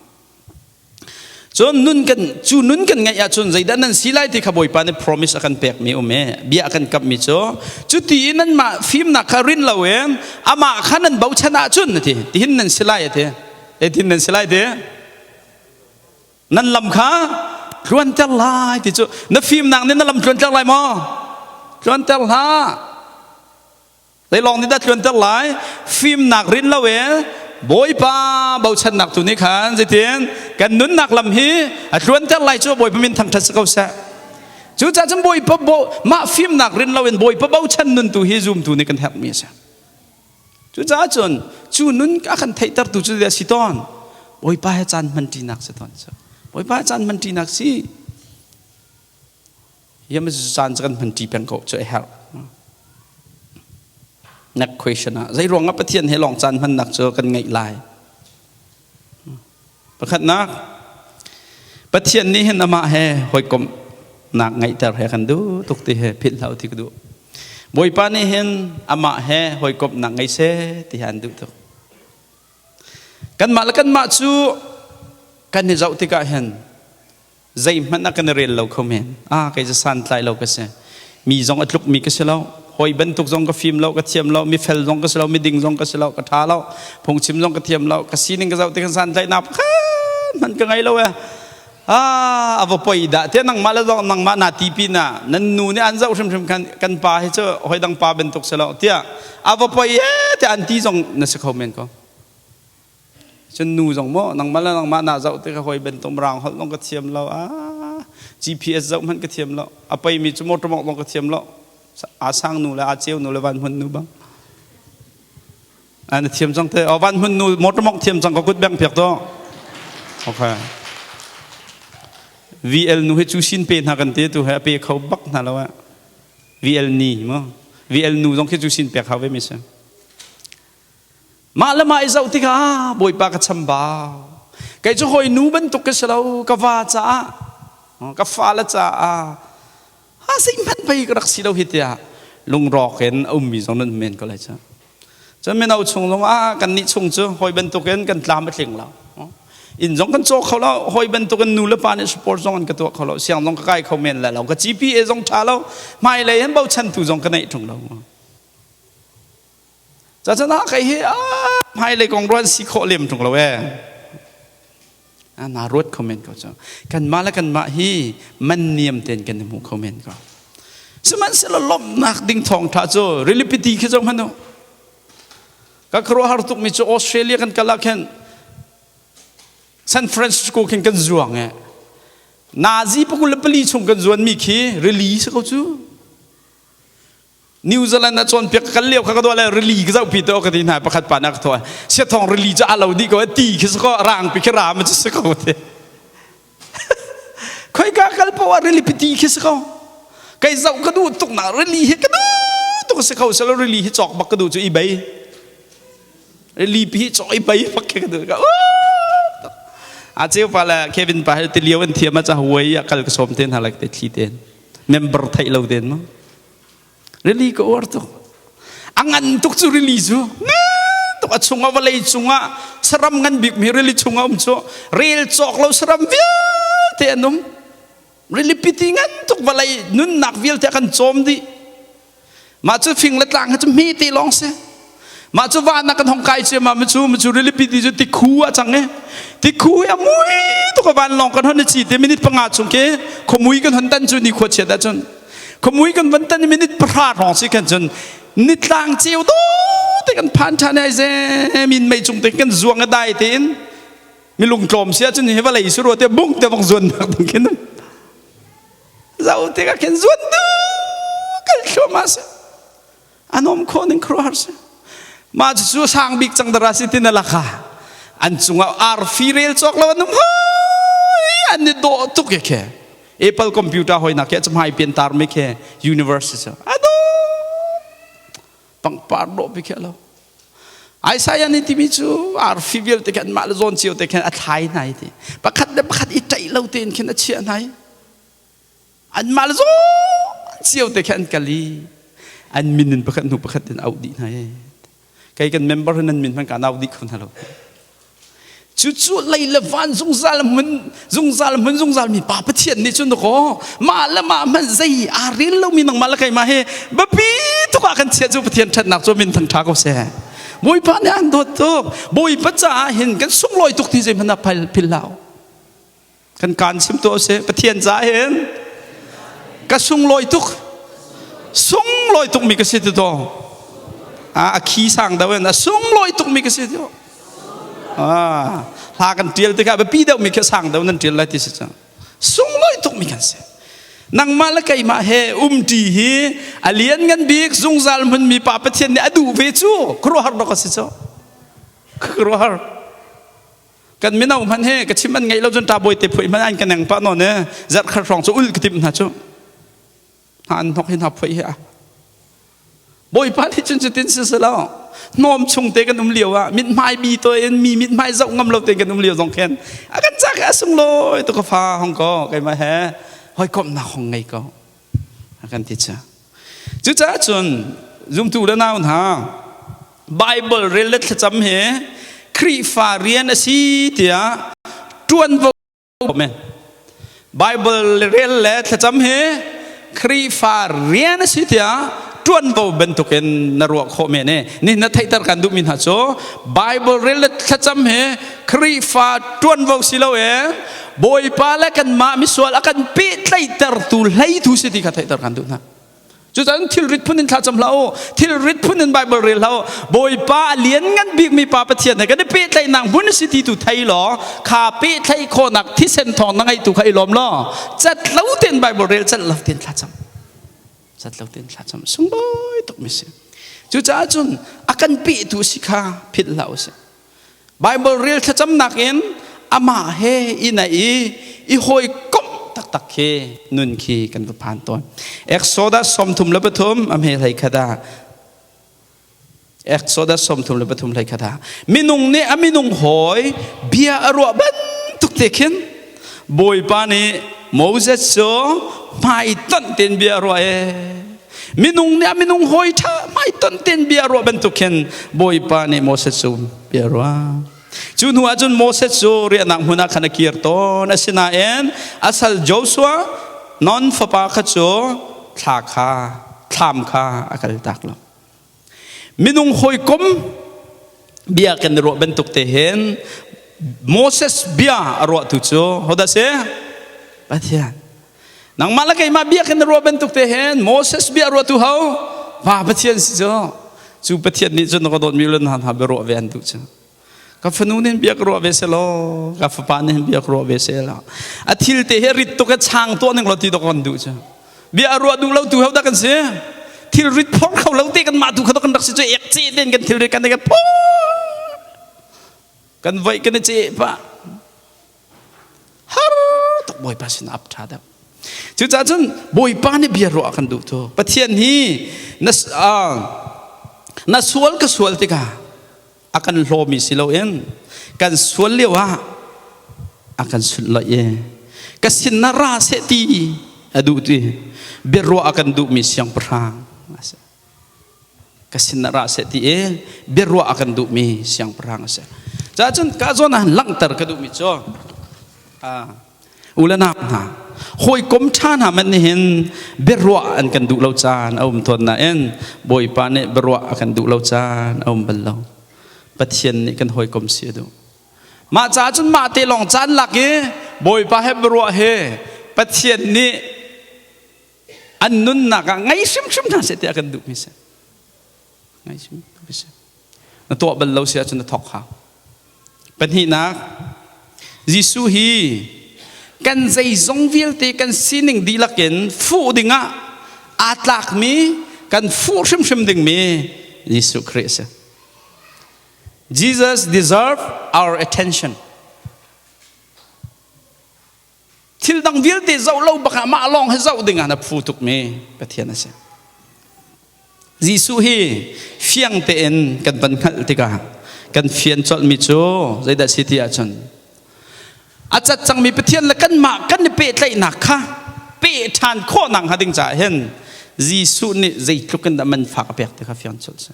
Cun nun kan cu nun kan ngeih ahcun zeidah nan si lai ti kha Bawipa nih promise a kan pekmi um i bia a kan kamhmi cu cuti i nanmah fimnak kha rin loin amah kha nan bochan ahcun a ti tihin nan si lai a ti zeitin nan si lai ti nan lam kha tluanter lai ti cu na fimnak nih na lam tluanter lai maw tluanter hlah Zei lawng nih dah tluanter lai? Fimnak rin lo in Bawipa bochannak tu nih khan zeitin kan nunnak lam hi a tluanter lai cu Bawipa min thangṭhat si ko seh. Cucaah cun Bawipa bo mah fimnak rin lo in Bawipa bochan nun tu hi zumtu nih kan herhmi a si. Cucaah cun cu nun a kan theihtertu cu a si tawn. Bawipa he caan hmanṭinak si tawn. Bawipa he caan hmanṭinak si. Yam caan cu kan hman ṭi peng ko cu a herh. Next question ah zei ruangah Pathian he lawng caan hmannak cu kan ngeih lai? Pakhatnak Pathian nih hin amah he hawikomhnak ngeihter he kan duh tuk ti he philh hlah ti ka duh. Bawipa nih hin amah he hawikomhnak ngei seh ti han duh tuk. Kanmah le kanmah cu kan i zoh tikah hin zeihmanh a kan i rel lo kho men ah kei cu santlai lo ka si mi zong a tluk mi ka si lo hawi bantuk zong ka fim lo ka thiam lo mi fel zong ka si lo mi ding zong ka si lo ka ṭha lo phungchim zong ka thiam lo ka sining ka zoh tik santlai nak pakhat hmanh ka ngei lo e ah a va poi dah te nangmah le zong nangmah na ti pi na nan nu nih an zoh hrimhrim khan kan pa hi cu hoi dang pa bantuk si lo tiah a va poi e tiah an ti zong na si kho men ko Cun nu zong maw nangmah le nangmah naa zoh tikah hawi bantuk rang holh zong ka thiam lo ah GPS zoh hmanh ka thiam lo a peimi cu motor mawngh zong ka thiam lo aa sang nu le aa ceu nu le van hmun nu bang na thiam cang te oh van hmun nu motor mawngh thiam cang ka kut beng piak to okay VL nu hi cu sin pe hna kan te tu he a pe kho bak hna lo ah VL ni mo VL nu zong khi cu sin pek hau ve mi si Mah le mah i zoh tikah Bawipa ka chambau. Kei cu hawi nu bantuk ka si lo, ka va caah, ka fale caah, ha zeihmanh pei ka rak si lo hi tiah lungrawk in a ummi zong nan men ko lai cu. Cun mino chung zong ah kannih chung cu hawi bantukin kan tlam a tling lo. Inn zong kan caw kho lo, hawi bantukin nu le pa nih support zong an ka tuah kho lo, siang zong ka kai kho men lai lo, ka GPA zong ṭha lo, hmailei hin bochantu zong ka neih ṭung lo. Cacanah kei hi hmailei kong ruan si khawh lem ṭung lo ee. Na ruat kho men ko cu. Kanmah le kanmah hi man niam tein kan i hmu kho men ko. Sihmanhsehlaw lawmhnak ding thawngṭha cu rilipiti khi zoh hmanh u. Ka khuaruahhar tukmi cu Australia kan kal ah khin San Francisco khin kan zuang ee. Nazi pakul le pali chung kan zuanmi khi rili si ko cu. New Zealand ah cawnpiak ka kal lio kha ka dawh le rili ka zohpi te ka ti hna pakhat pa na ka thawh siathong rili cu a lo dih ko ti khi si ko rang pi khi ra ma cu si ko te khoika kal poh ah rili pi ti khi si ko kei zoh ka duh tuk na rili hi ka duh tuk si ko selo rili hi cawk bak ka duh cu i bei rili pi hi cawk i bei bak khi ka duh ka a cheu pa le Kevin pa he ti lio an thiam a cha Hawaii ah kal ka som te hna like te thli ten member theih lo ten mo Rili ka uar tuk. A ngan tuk cu rili cu. Ngan tuk a chungah vawlei cungah saram ngan bikmi rili chungah um cu rel cawk lo saram vialte an um. Rili piti ngan tuk vawlei nunnak vialte a kan cawm dih. Mah cu fing le tlang hi cu hmete lawng si. Mah cu van ah kan hong kai ciammam cu cu rilipi ti cu tikhu a cang i tikhu hi a mui tuk a vanlawng kan hon i ci te minute panga chung khi khuamui kan hon tan cu ni khua chiat ahcun khuamui kan van tan i minute pahra hrawng si khan cun nitlang ceu do te kan phan ṭhan ai ze min mei cung te kan zuang a dai tein milung tlawm si ahcun hi vawlei su rua te bung te vong zuan nak ding khin zau te ka khin zuan du kal thluahmah si an um khawh ning khuaruahhar si mah cu sang bik cang dara si tin alaka an cungah arfi rel cawk lo an um hoi an i dawh tuk ke khe Apple computer hoi nak ke chmai pian tar me khe universe si ado pangpar dawh pi khe lo Isaiah nih timi cu arfi vialte khan mah le zawn cio te khan a thlai hna i ti pakhat le pakhat i ṭaih lo tein khin a chiah hna i Anmah le zawn cio te khi an kal i an min in pakhat hnu pakhat in auh dih hna i kei kan member nan min hmanh kaan auh dih kho hna lo. Cucu lei le van zungzal hmun zungzal hmun zungzal mi pa Pathian nih cun kaw mah le mah hmanh zei aa rel lomi nangmah le keimah hi biapi tuk ah kan chiah cu Pathian ṭhatnak cu min thang ṭha ko seh. Bawipa nih an dawt tuk. Bawipa caah hin kan sunglawi tuk ti zeihmanh ah phil hlah. Kan kaan chim tuah sih. Pathian caah hin ka sunglawi tuk. Sunglawi tuk mi ka si ti to. A khi sang deuh in a sunglawi tuk mi ka si ti. Ah, hla kan tial tikah biapi deuh mi khi sang deuh nan tial lai ti si cang. Sunglawi tuk mi kan si. Nangmah le keimah he umṭi hi a lianngan bik zungzal hmunmi Pa Pathian nih a duh ve cu khuaruahhar dawk a si cu. Khuaruahhar. Kan mino hmanh he ka chim an ngaih lo cun ṭa bawi te phuai hmanh an ka neng pah nawn e zarh khat hrawng cu ul ka timh hna cu. Hna an hnok hi hna phuai hi a. Bawipa nih cun cutin si si lo. Hnawm chung te kan um lio ah mithmai bi to in mi mithmai zoh ngam lo te kan um lio zong khin a kan cak a sunglawi tu ka fa hong ko keimah he hawikomhnak hong ngei ko a kan ti cha. Cucaah cun zumtu le nau hna Bible rel le thlacam hi Khrihfa rian a si tiah ṭuanvo Amen. Bible rel le thlacam hi Khrihfa rian a si tiah ṭuanvo bantukin na ruah khawh men i nihin na theihter kan duhmi hna cu Bible rel le thlacam hi Khrihfa ṭuanvo si lo e Bawipa le kanmah misual a kan pehtlaihtertu hleitu si ti kha theihter kan duh hna. Cucaah thilrit phun in thlacam hlah u, thilrit phun in Bible rel hlah u. Bawipa a lianngan bikmi Pa Pathian he kan i pehtlaihnak hmun a si ti tu thei law, kha pehtlaih khawhnak thisen thawng na ngeihtu kha i lawm law, cat lo tein Bible rel, cat lo tein thlacam. Cat lo tein thlacam. Sunglawi tuk mi si. Cucaah cun a kan pehtu si kha philh hlah u sih. Bible rel thlacamnak in amah he i naih i i hawikomh taktak khi nun khi kan va phan tawn. Exodus 33 a hme hlei khat ah Exodus 33 hlei khat ah minung nih a minung hawi bia a ruah bantuk te khin Bawipa nih Moses cu hmaitonh tein bia a ruah ee. Minung nih a minung hawi ṭha hmaitonh tein bia a ruah bantuk khin Bawipa nih Moses cu bia a ruah. Cu hnu ah cun Moses cu riahnak hmun ah khan a kir tawn. Asinain a sal Joshua non fapa kha cu thla kha thlam kha a kaltak lo. Minung hawikom bia kan i ruah bantuk te hin Moses bia a ruahtu cu hodah si? Pathian. Nangmah le keimah bia kan i ruah bantuk te hin Moses bia a ruahtu ho? Pa Pathian si cu. Cu Pathian nih cun ka dawtmi le hna hna bia ruah ve an duh cu. Ka fanu nih bia ka ruah ve selaw, ka fapa nih bia ka ruah ve selaw. A thil te hi rit tuk e chang tuah ning law ti dok kan duh cu. Bia a ruah duh lo tu ho dah kan si? Thil rit phor kho lo te kan mah tu kha kan rak si cu ek ce ten kan thil rit kan kan phor. Kan voih kan i ce pa. Har tuk Bawipa sin ap tha deuh. Cucaah cun Bawipa nih bia ruah kan duh tu. Pathian hi na na sual ka sual tikah a kan hlawmi si loin kan sual lio ah a kan sunhlawih i ka sin na ra seh ti a duh ti biaruah a kan duhmi siangpahrang a si ka sin na ra seh ti i biaruah a kan duhmi siangpahrang a si caah cun ka zawn ah langhter ka duhmi cu U le nau hna, hawikom ṭha hna hmanh nih hin biaruah an kan duh lo caan a um tawn nain Bawipa nih biaruah a kan duh lo caan a um bal lo. Pathian nih kan hawikom si a duh. Mah caah cun mah te lawng caan lak i Bawipa he biaruah he Pathian nih an nunnak ah ngei hrimhrim hna seh ti a kan duhmi si. Ngei hrimhrim si. Na tuah bal lo si ahcun na thawk hau. Pahnihnak, Jesuh hi kan zeizong vialte kan sining dihlak in fuh dingah aa tlakmi kan fuh hrimhrim dingmi Jesuh Khrih a si. Jesus deserve our attention. Thil dang vialte zoh lo bak ah mah lawng hi zoh ding ah na phu tukmi Pathian a si. Jesuh hi fiang tein kan van hngalh tikah kan fian colhmi cu zeidah si ti ahcun a cat cangmi Pathian le kanmah kan i pehtlaihnak kha peh ṭhan khawhnak hnga ding caah hin Jesuh nih zeitluk in dah man fak a pek ti kha fiang colh si.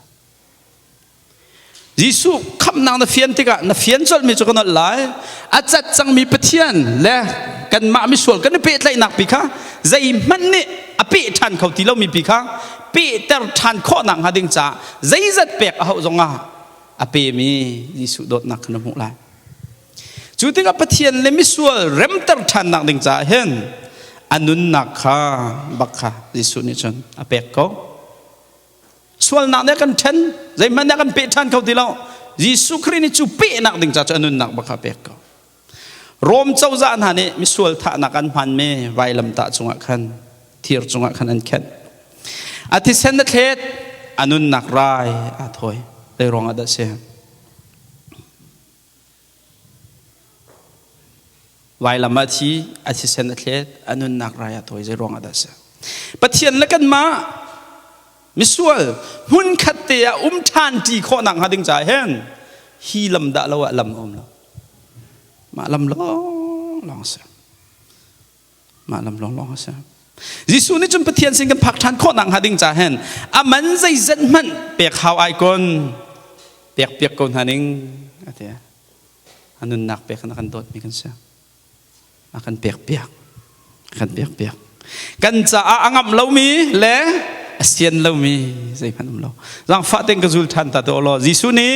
Jesuh khamhnak na fian tikah na fian colhmi cu ka nolh lai. A cat cangmi Pathian le kanmah misual kan i pehtlaihnak pi kha zeihmanh nih a peh ṭhan kho ti lomi pi kha pehter ṭhan khawhnak hnga ding caah zeizat pek a hauh zongah a pemi Jesuh dawtnak kha na hmuh lai. Cu tikah Pathian le misual remter ṭhannak ding caah hin a nunnak kha bak kha Jesuh nih cun a pek ko. Sualnak nih a kan ṭhen, zeihmanh nih a kan peh ṭhan kho ti lo. Jesuh Khrih nih cu pehnak ding caah cun a nunnak bak kha a pek ko. Rom cozah hna nih misual thahnak an hmanmi vailamtah cungah khan thir cungah khan an khenh. A thisen a thlet, a nunnak rai aa thawi. Zei ruangah dah si? Vailam ah thi, a thisen a thlet, a nunnak rai aa thawi. Zei ruangah dah si? Pathian le kanmah misual hmunkhat te ah um ṭhan ṭi khawhnak hnga ding caah hin hi lam dah lo ah lam a um lo. Mah lam lawnglawng a si. Mah lam lawnglawng a si. Jesuh nih cun Pathian sin kan phak ṭhan khawh nakhnga ding ca hin a man zeizat hmanh pek hau ai kon pek piak ko hna ning a ti. A nunnak pek in a kan dawtmi kan si. A kan pek piak. A kan pek piak. Kan caah a ngamh lomi le a sian lomi zeihmanh um lo. Zaangfah tein ka zul ṭhan ta te law Jesuh nih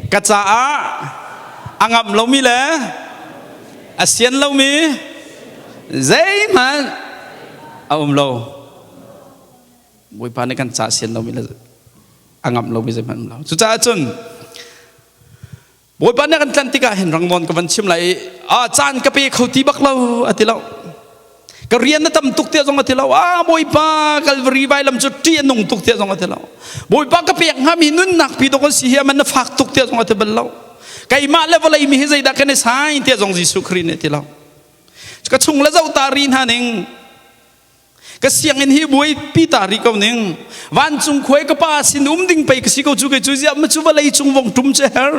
ka caah a ngamh lomi le a sian lomi zeihmanh a um lo. Bawipa nih kan ca sian lomi le a ngamh lomi zeihmanh um lo. Cucaah cun Bawipa nih kan tlanh tikah hin rangnawn ka van chim lai i a caan ka pe kho ti bak lo a ti lo. Ka rian na tam tuk tiah zong a ti lo. Ah Bawipa Calvary vailam cu ṭih a nung tuk tiah zong a ti lo. Bawipa ka pek hngami nunnak pi dawk an si hi aman na fak tuk tiah zong a ti bal lo. Keimah le vawlei mi hi zeidah kan i sai tiah zong Jesuh Khrih nih a ti lo. Ka chung le zoh ta ri hna ning Ka sianginn hi buaipi ta rih ko ning. Vancung khuai ka pa sin um ding pei ka si ko cu kei cu ziah ma cu vawlei cung vong tum cu her.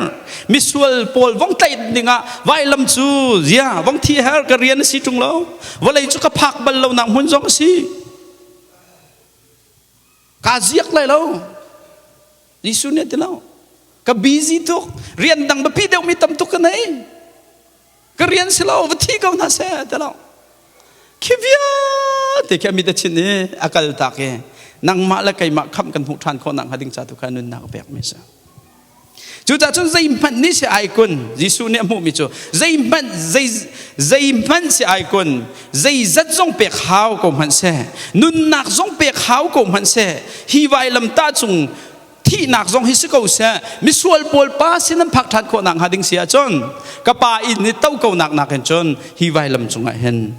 Misual pawl vong tlaih ding ah vailam cu zia vong thi her ka rian a si ṭung lo. Vawlei cu ka phak bal lo nak hmun zong a si. Kaa ziak lai lo. Jesuh nih a ti lo. Ka busy tuk. Rian dang biapi deuhmi tam tuk ka nei. Ka rian si lo va thi ko hna seh ti lo. Khi vialte khi a mit a chin i a kal tak i nangmah le keimah khamh kan hmuh ṭhan khawh nak hnga ding ca tu kha nunnak a pekmi a si. Cucaah cun zeihmanh nih si ai kun Jesuh nih a hmuhmi cu zeihmanh zei zeihmanh si ai kun zeizat zong pek hau ko hmanh seh nunnak zong pek hau ko hmanh seh hi vailamtah cung thihnak zong hi si ko seh misual pawl pa sin an phak ṭhan khawh nak hnga ding si ahcun ka pa inn i to ko nak nakin cun hi vailam cungah hin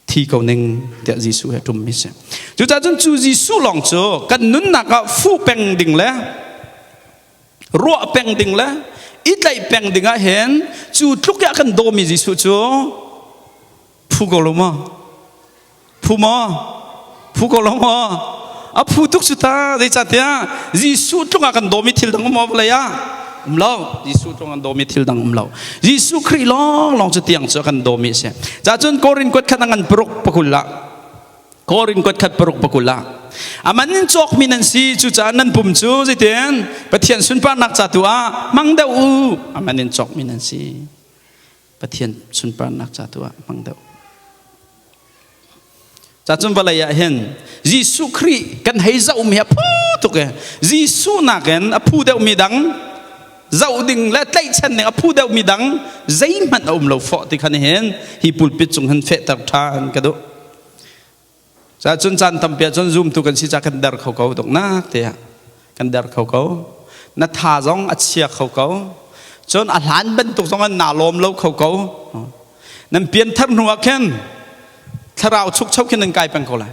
thi ko ning tiah Jesuh he ṭummi si. Cucaah cun cu Jesuh lawng cu kan nunnak ah fuh peng ding le ruah peng ding le i tlaih peng ding ah hin cu tluk ah kan dawmi Jesuh cu phu ko lo maw? Phu maw? Phu ko lo maw? A phu tuk cu ta zeicahtiah Jesuh tluk ah kan dawmi thil dang um maw vawlei ah? Um lo. Jesuh tluk an dawmi thil dang um lo. Jesuh Khrih lawng lawng cu tiang cu a kan dawmi a si. Ca cun Korin kuat khat a ngan paruk pakul ah Korin kuat khat paruk pakul ah aman in cawkmi nan si cucaah nan pum cu zeitin Pathian sunparnak ca tu ah hmang deuh u aman in cawkmi nan si. Pathian sunparnak ca tu ah hmang deuh. Cacun vawlei ah hin Jesuh Khrih kan hei zohmi a phu tuk e. Jesuh nakin a phu deuhmi dang zoh ding le tlaihchan ding a phu deuhmi dang zeihmanh a um lo fawh ti khan hin hi pulpit cung hin fehter ṭhan ka duh. Cacun caan tampi ah cun zumtu kan si ca kan der kho ko dongnak te ah kan der kho ko. Na tha zong a chia kho ko. Cun a hlan bantuk zong an naa lawm lo kho ko. Nan pianthar hnu ah khin thlarau chukcho khin nan kai peng ko lai.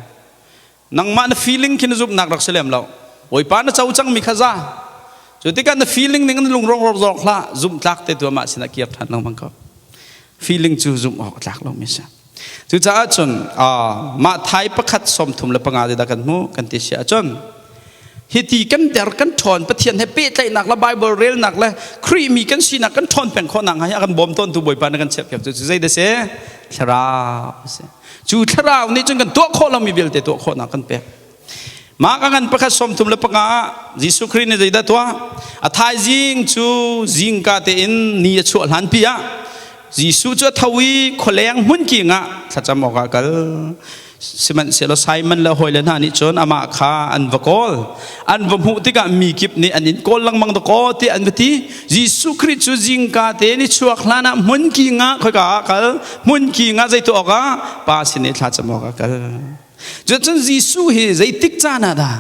Nangmah na feeling khin na zumhnak rak si lem lo. Bawipa na co cangmi kha za. Cu tikah na feeling ning na lungrong rawk hlah zumhtlak te tu amah sinah kir ṭhan lengmang ko. Feeling cu zumh awk a tlak lomi si. Cucaah cun mah thai pakhat 35 te dah kan hmuh kan ti si ahcun hiti kan der kan ṭhawn Pathian he pehtlaihnak le Bible relnak le Khrih mi kan sinak kan ṭhawn peng khawh nak hnga hi a kan bawm tawntu Bawipa na kan chiahpiak cu zei dah si thlarau si cu thlarau nih cun kan tuah khawh lomi vialte tuah khawhnak kan pek. Mah ka ngan pakhat 35 ah Jesuh Khrih nih zeidah tuah? A thaizing cu zingka tein ni a chuah hlanpi ah Jesuh cu a tho i khualeng hmunking ah thlacam awkah a kal. Sihmanhsehlaw Simon le hawile hna nih cun amah kha an va kawl. An va hmuh tikah mi kip nih an in kawl lengmang dakaw tiah an va ti. Jesuh Khrih cu zingka te ni chuak hlan ah hmunking ah khoika ah kal? Hmunking ah zei tuah awkah? Pa sin i thlacam awkah a kal. Cucun Jesuh hi zeitik caan ah dah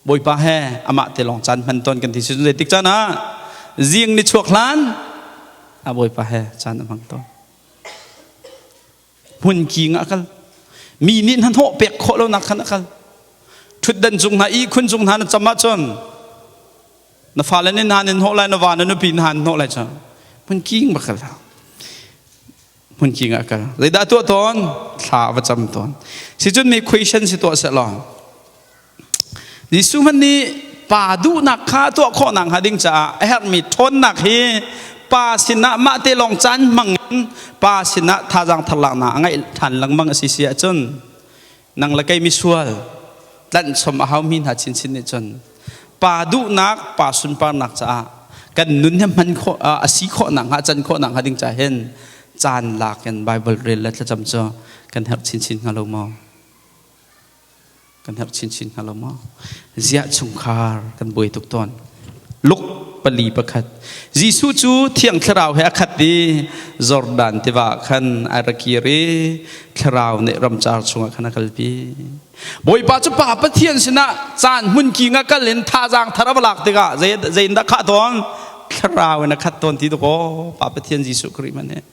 Bawipa he amah te lawng caan hman tawn kan ti si zeitik caan ah zing ni chuak hlan a Bawipa he caan a hmang tawn. Hmunking ah kal. Mi nih hnahnawh pek khawh lonak khan a kal. Ṭhutdan cung hna ihkhun cung hna na cam ahcun na fale nih hna nin hnawh lai na va na nupi hna hnawh lai cu hmunking ba kal. Hmunking ah kal. Zeidah tuah tawn? Thla va cam tawn. Sicun mi question si tuah seh law. Jesuh hmanh nih pa duhnak kha tuah khawh nakhnga ding caah a herhmi ṭhawnnak hi pa sinah mah te lawng caan hmang in pa sinah thazaang tharlaknak a ngeih ṭhan lengmang a si si ahcun nang le kei misual tlanhchom a haumi hna chinchin nih cun pa duhnak pa sunparnak caah kan nun hi hman khawh a si khawh nakhnga can khawh nakhnga ding caah hin caan lak in Bible rel le thlacam cu kan herh chinchin hnga lo maw? Kan herh chinchin hnga lo maw? Ziah chungkhar kan buai tuk tawn. Luk 4:1. Jesuh cu Thiang Thlarau he a khat i Jordan tiva khan a ra kir i Thlarau nih ramcar chungah khan a kalpi. Bawipa cu Pa Pathian sinah caan hmunking ah kal in thazaang thar a va lak tikah zei in dah khah tawn? Thlarau in a khat tawn ti dakaw Pa Pathian Jesuh Khrih man hi.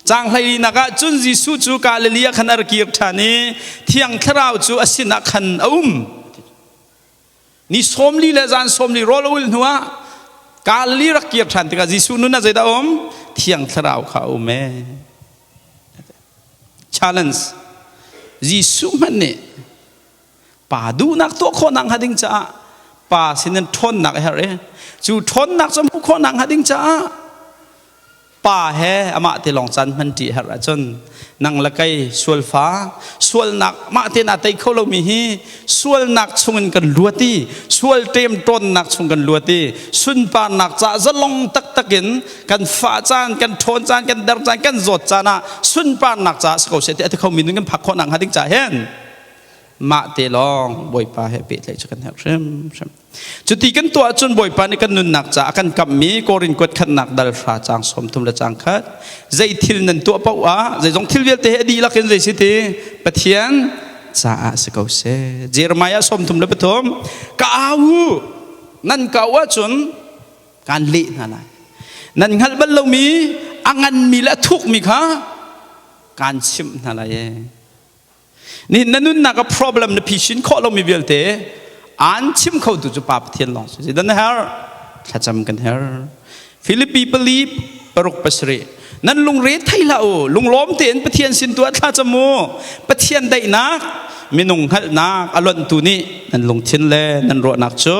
Caang hleilinak ah cun Jesuh cu Galilee ah khan a ra kir ṭhan i Thiang Thlarau cu a sinah khan a um. Ni 40 le zan 40 rawl a ulh hnuah Galilee rak kir ṭhan tikah Jesuh nun ah zeidah a um? Thiang Thlarau kha a um ee. Challenge. Jesuh hmanh nih pa duhnak tuah khawhnak hnga ding caah pa sinin ṭhawnnak a herh i cu ṭhawnnak cu hmuh khawhnak hnga ding caah pa he amah te lawng caan hman ṭi herh ahcun nang le kei sualfa sualnak mah te na tei kho lomi hi sualnak chungin kan luat i sual ṭem ṭawnnak chung kan luat i sunparnak ca zalong taktak in kan fah caan kan ṭhawn caan kan der caan kan zawt caan ah sunparnak ca si ko seh ti a ti khomi nun kan phak khawh nak hnga ding ca hin mah te lawng Bawipa he pehtlaih cu kan herh hrimhrim. Cuti kan tuah ahcun Bawipa nih kan nunnak caah a kan kamhmi Korin kuat khatnak dal hra caang 30 le caang khat zei thil nan tuah paoh ah zeizong thil vialte he a dihlak in zei si ti Pathian caah si ko seh. Jeremiah 33 ka au u nan ka au ahcun kaan leh hna lai. Nan hngalh bal lomi a nganmi le a thukmi kha kaan chimh hna lai ee. Nihin na nunnak a problem na phisin khawh lomi vialte aan chim khotu cu Pa Pathian lawng si. Dan na herh? Thlacam kan herh. Filipi 4:6 7 Nan lungre thei hlah u lunglawm tein Pathian sin tu ah thlacam u Pathian daihnak minung hngalhnak a lonhtu nih nan lungthin le nan ruahnak cu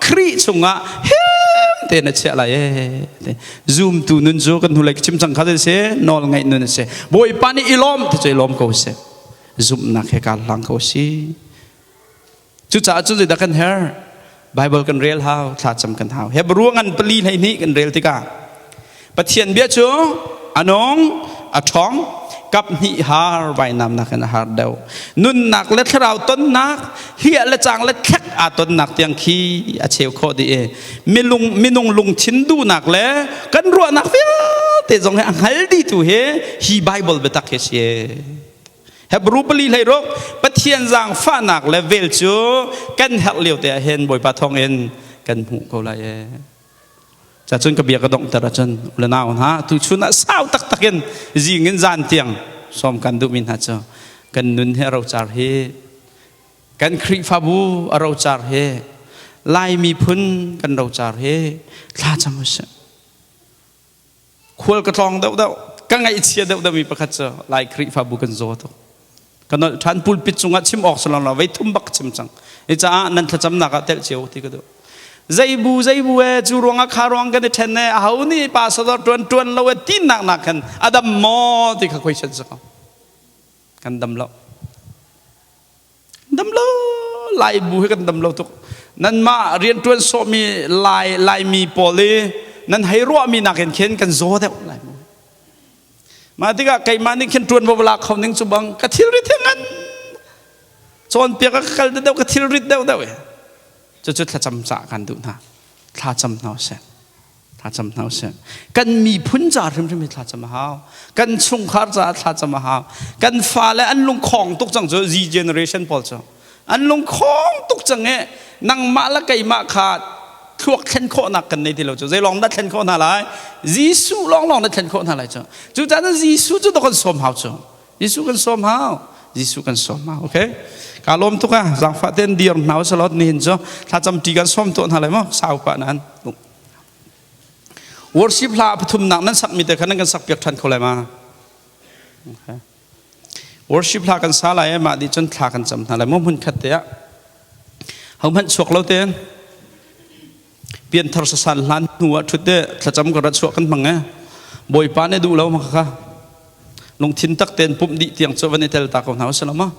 Khrih chungah him tein a chiah lai ee zumtu nun cu kan hnulei chim cang kha si nawl ngaih nun a si Bawipa nih i lawm ti cu i lawm ko seh zumhnak he kaa hlang ko si cucaah cun zeidah kan herh Bible kan rel hau thlacam kan hau Hebrew ngan 4:12 kan rel tikah Pathian bia cu a nung a ṭhawng kap hnih har vainamnak in a har deuh nunnak le thlarau tonnak hliah le cang le thlek aa tonnak tiang khi a cheu khawh dih i minung minung lungthin duhnak le kan ruahnak vialte zong hi a hngal dihtu hi hi Bible biatak hi si Hebrew 4:16 Pathian zaangfahnak le vel cu kan herh lio te ah hin Bawipa thawng in kan hmuh ko lai ee Cacun ka bia ka donghter ahcun ule nau hna tuchun ah sau taktak in zing in zan tiang sawm kan duhmi hna cu kan nun hi a rocar hi kan Khrihfabu a rocar hi Lai miphun kan rocar hi thla cam usih. Khual ka tlawng deuhdeuh ka ngaihchia deuhdeuh mi pakhat cu Lai Khrihfabu kan zaw tuk. Ka nolh ṭhan pulpit cungah chim awk si lo vei thum bak chim cang. Hi caah nan thlacamnak ah telh cio ti ka duh. Zeibu zeibu e cu ruangah kha ruang kan i ṭhen e aho nih pastor ṭuan ṭuan lo e tinak nak khan a dam maw ti kha question si ko. Kan dam lo. Dam lo. lo. Lai bu hi kan dam lo tuk. Nanmah rianṭuan sawhmi Lai Laimi pawl i nan hei ruahmi nakin khin kan zaw deuh lai mu. Mah tikah keimah nih khin ṭuanvo lak kho ning cu bang ka thilrit hi ngan cawnpiak ka kal deuh ka thilrit deuh deuh. Cucu thlacam cah kan duh hna. Thlacam hna usih. Thlacam hna usih. Kan miphun ca hrimhrim hi thlacam a hau. Kan chungkhar caah thlacam a hau. Kan fale an lungkhong tuk cang cu Z generation pawl cu. An lungkhong tuk cang i nangmah le keimah kha thluak thlen khawhnak kan nei ti lo cu. Zei lawng dah thlen khawh hna lai? Jesuh lawnglawng na thlen khawh hna lai cu. Cucaah Jesuh cu kan sawm hau cu. Jesuh kan sawm hau. Jesuh kan sawm hau. Okay? Ka lawm tuk ah zaangfah ten dir hna usalot nihin cu thlacam ṭi kan sawm tuah hna lai maw sau pah nan. Worship hla pathumnak nan sakmi te kha nan kan sak piak ṭhan kho lai ma? Okay. Worship hla kan sa lai mah dih cun thla kan cam hna lai maw hmun khat te ah. Ho hmanh chuak lo te pianthar sasan hlan hnu ah ṭhut te thlacam ka rat chuah kan hmang e. Bawipa nih duh lo ma kha lungthin tak tein pumh dih tiang cu van i tel ta ko hna usih lo ma?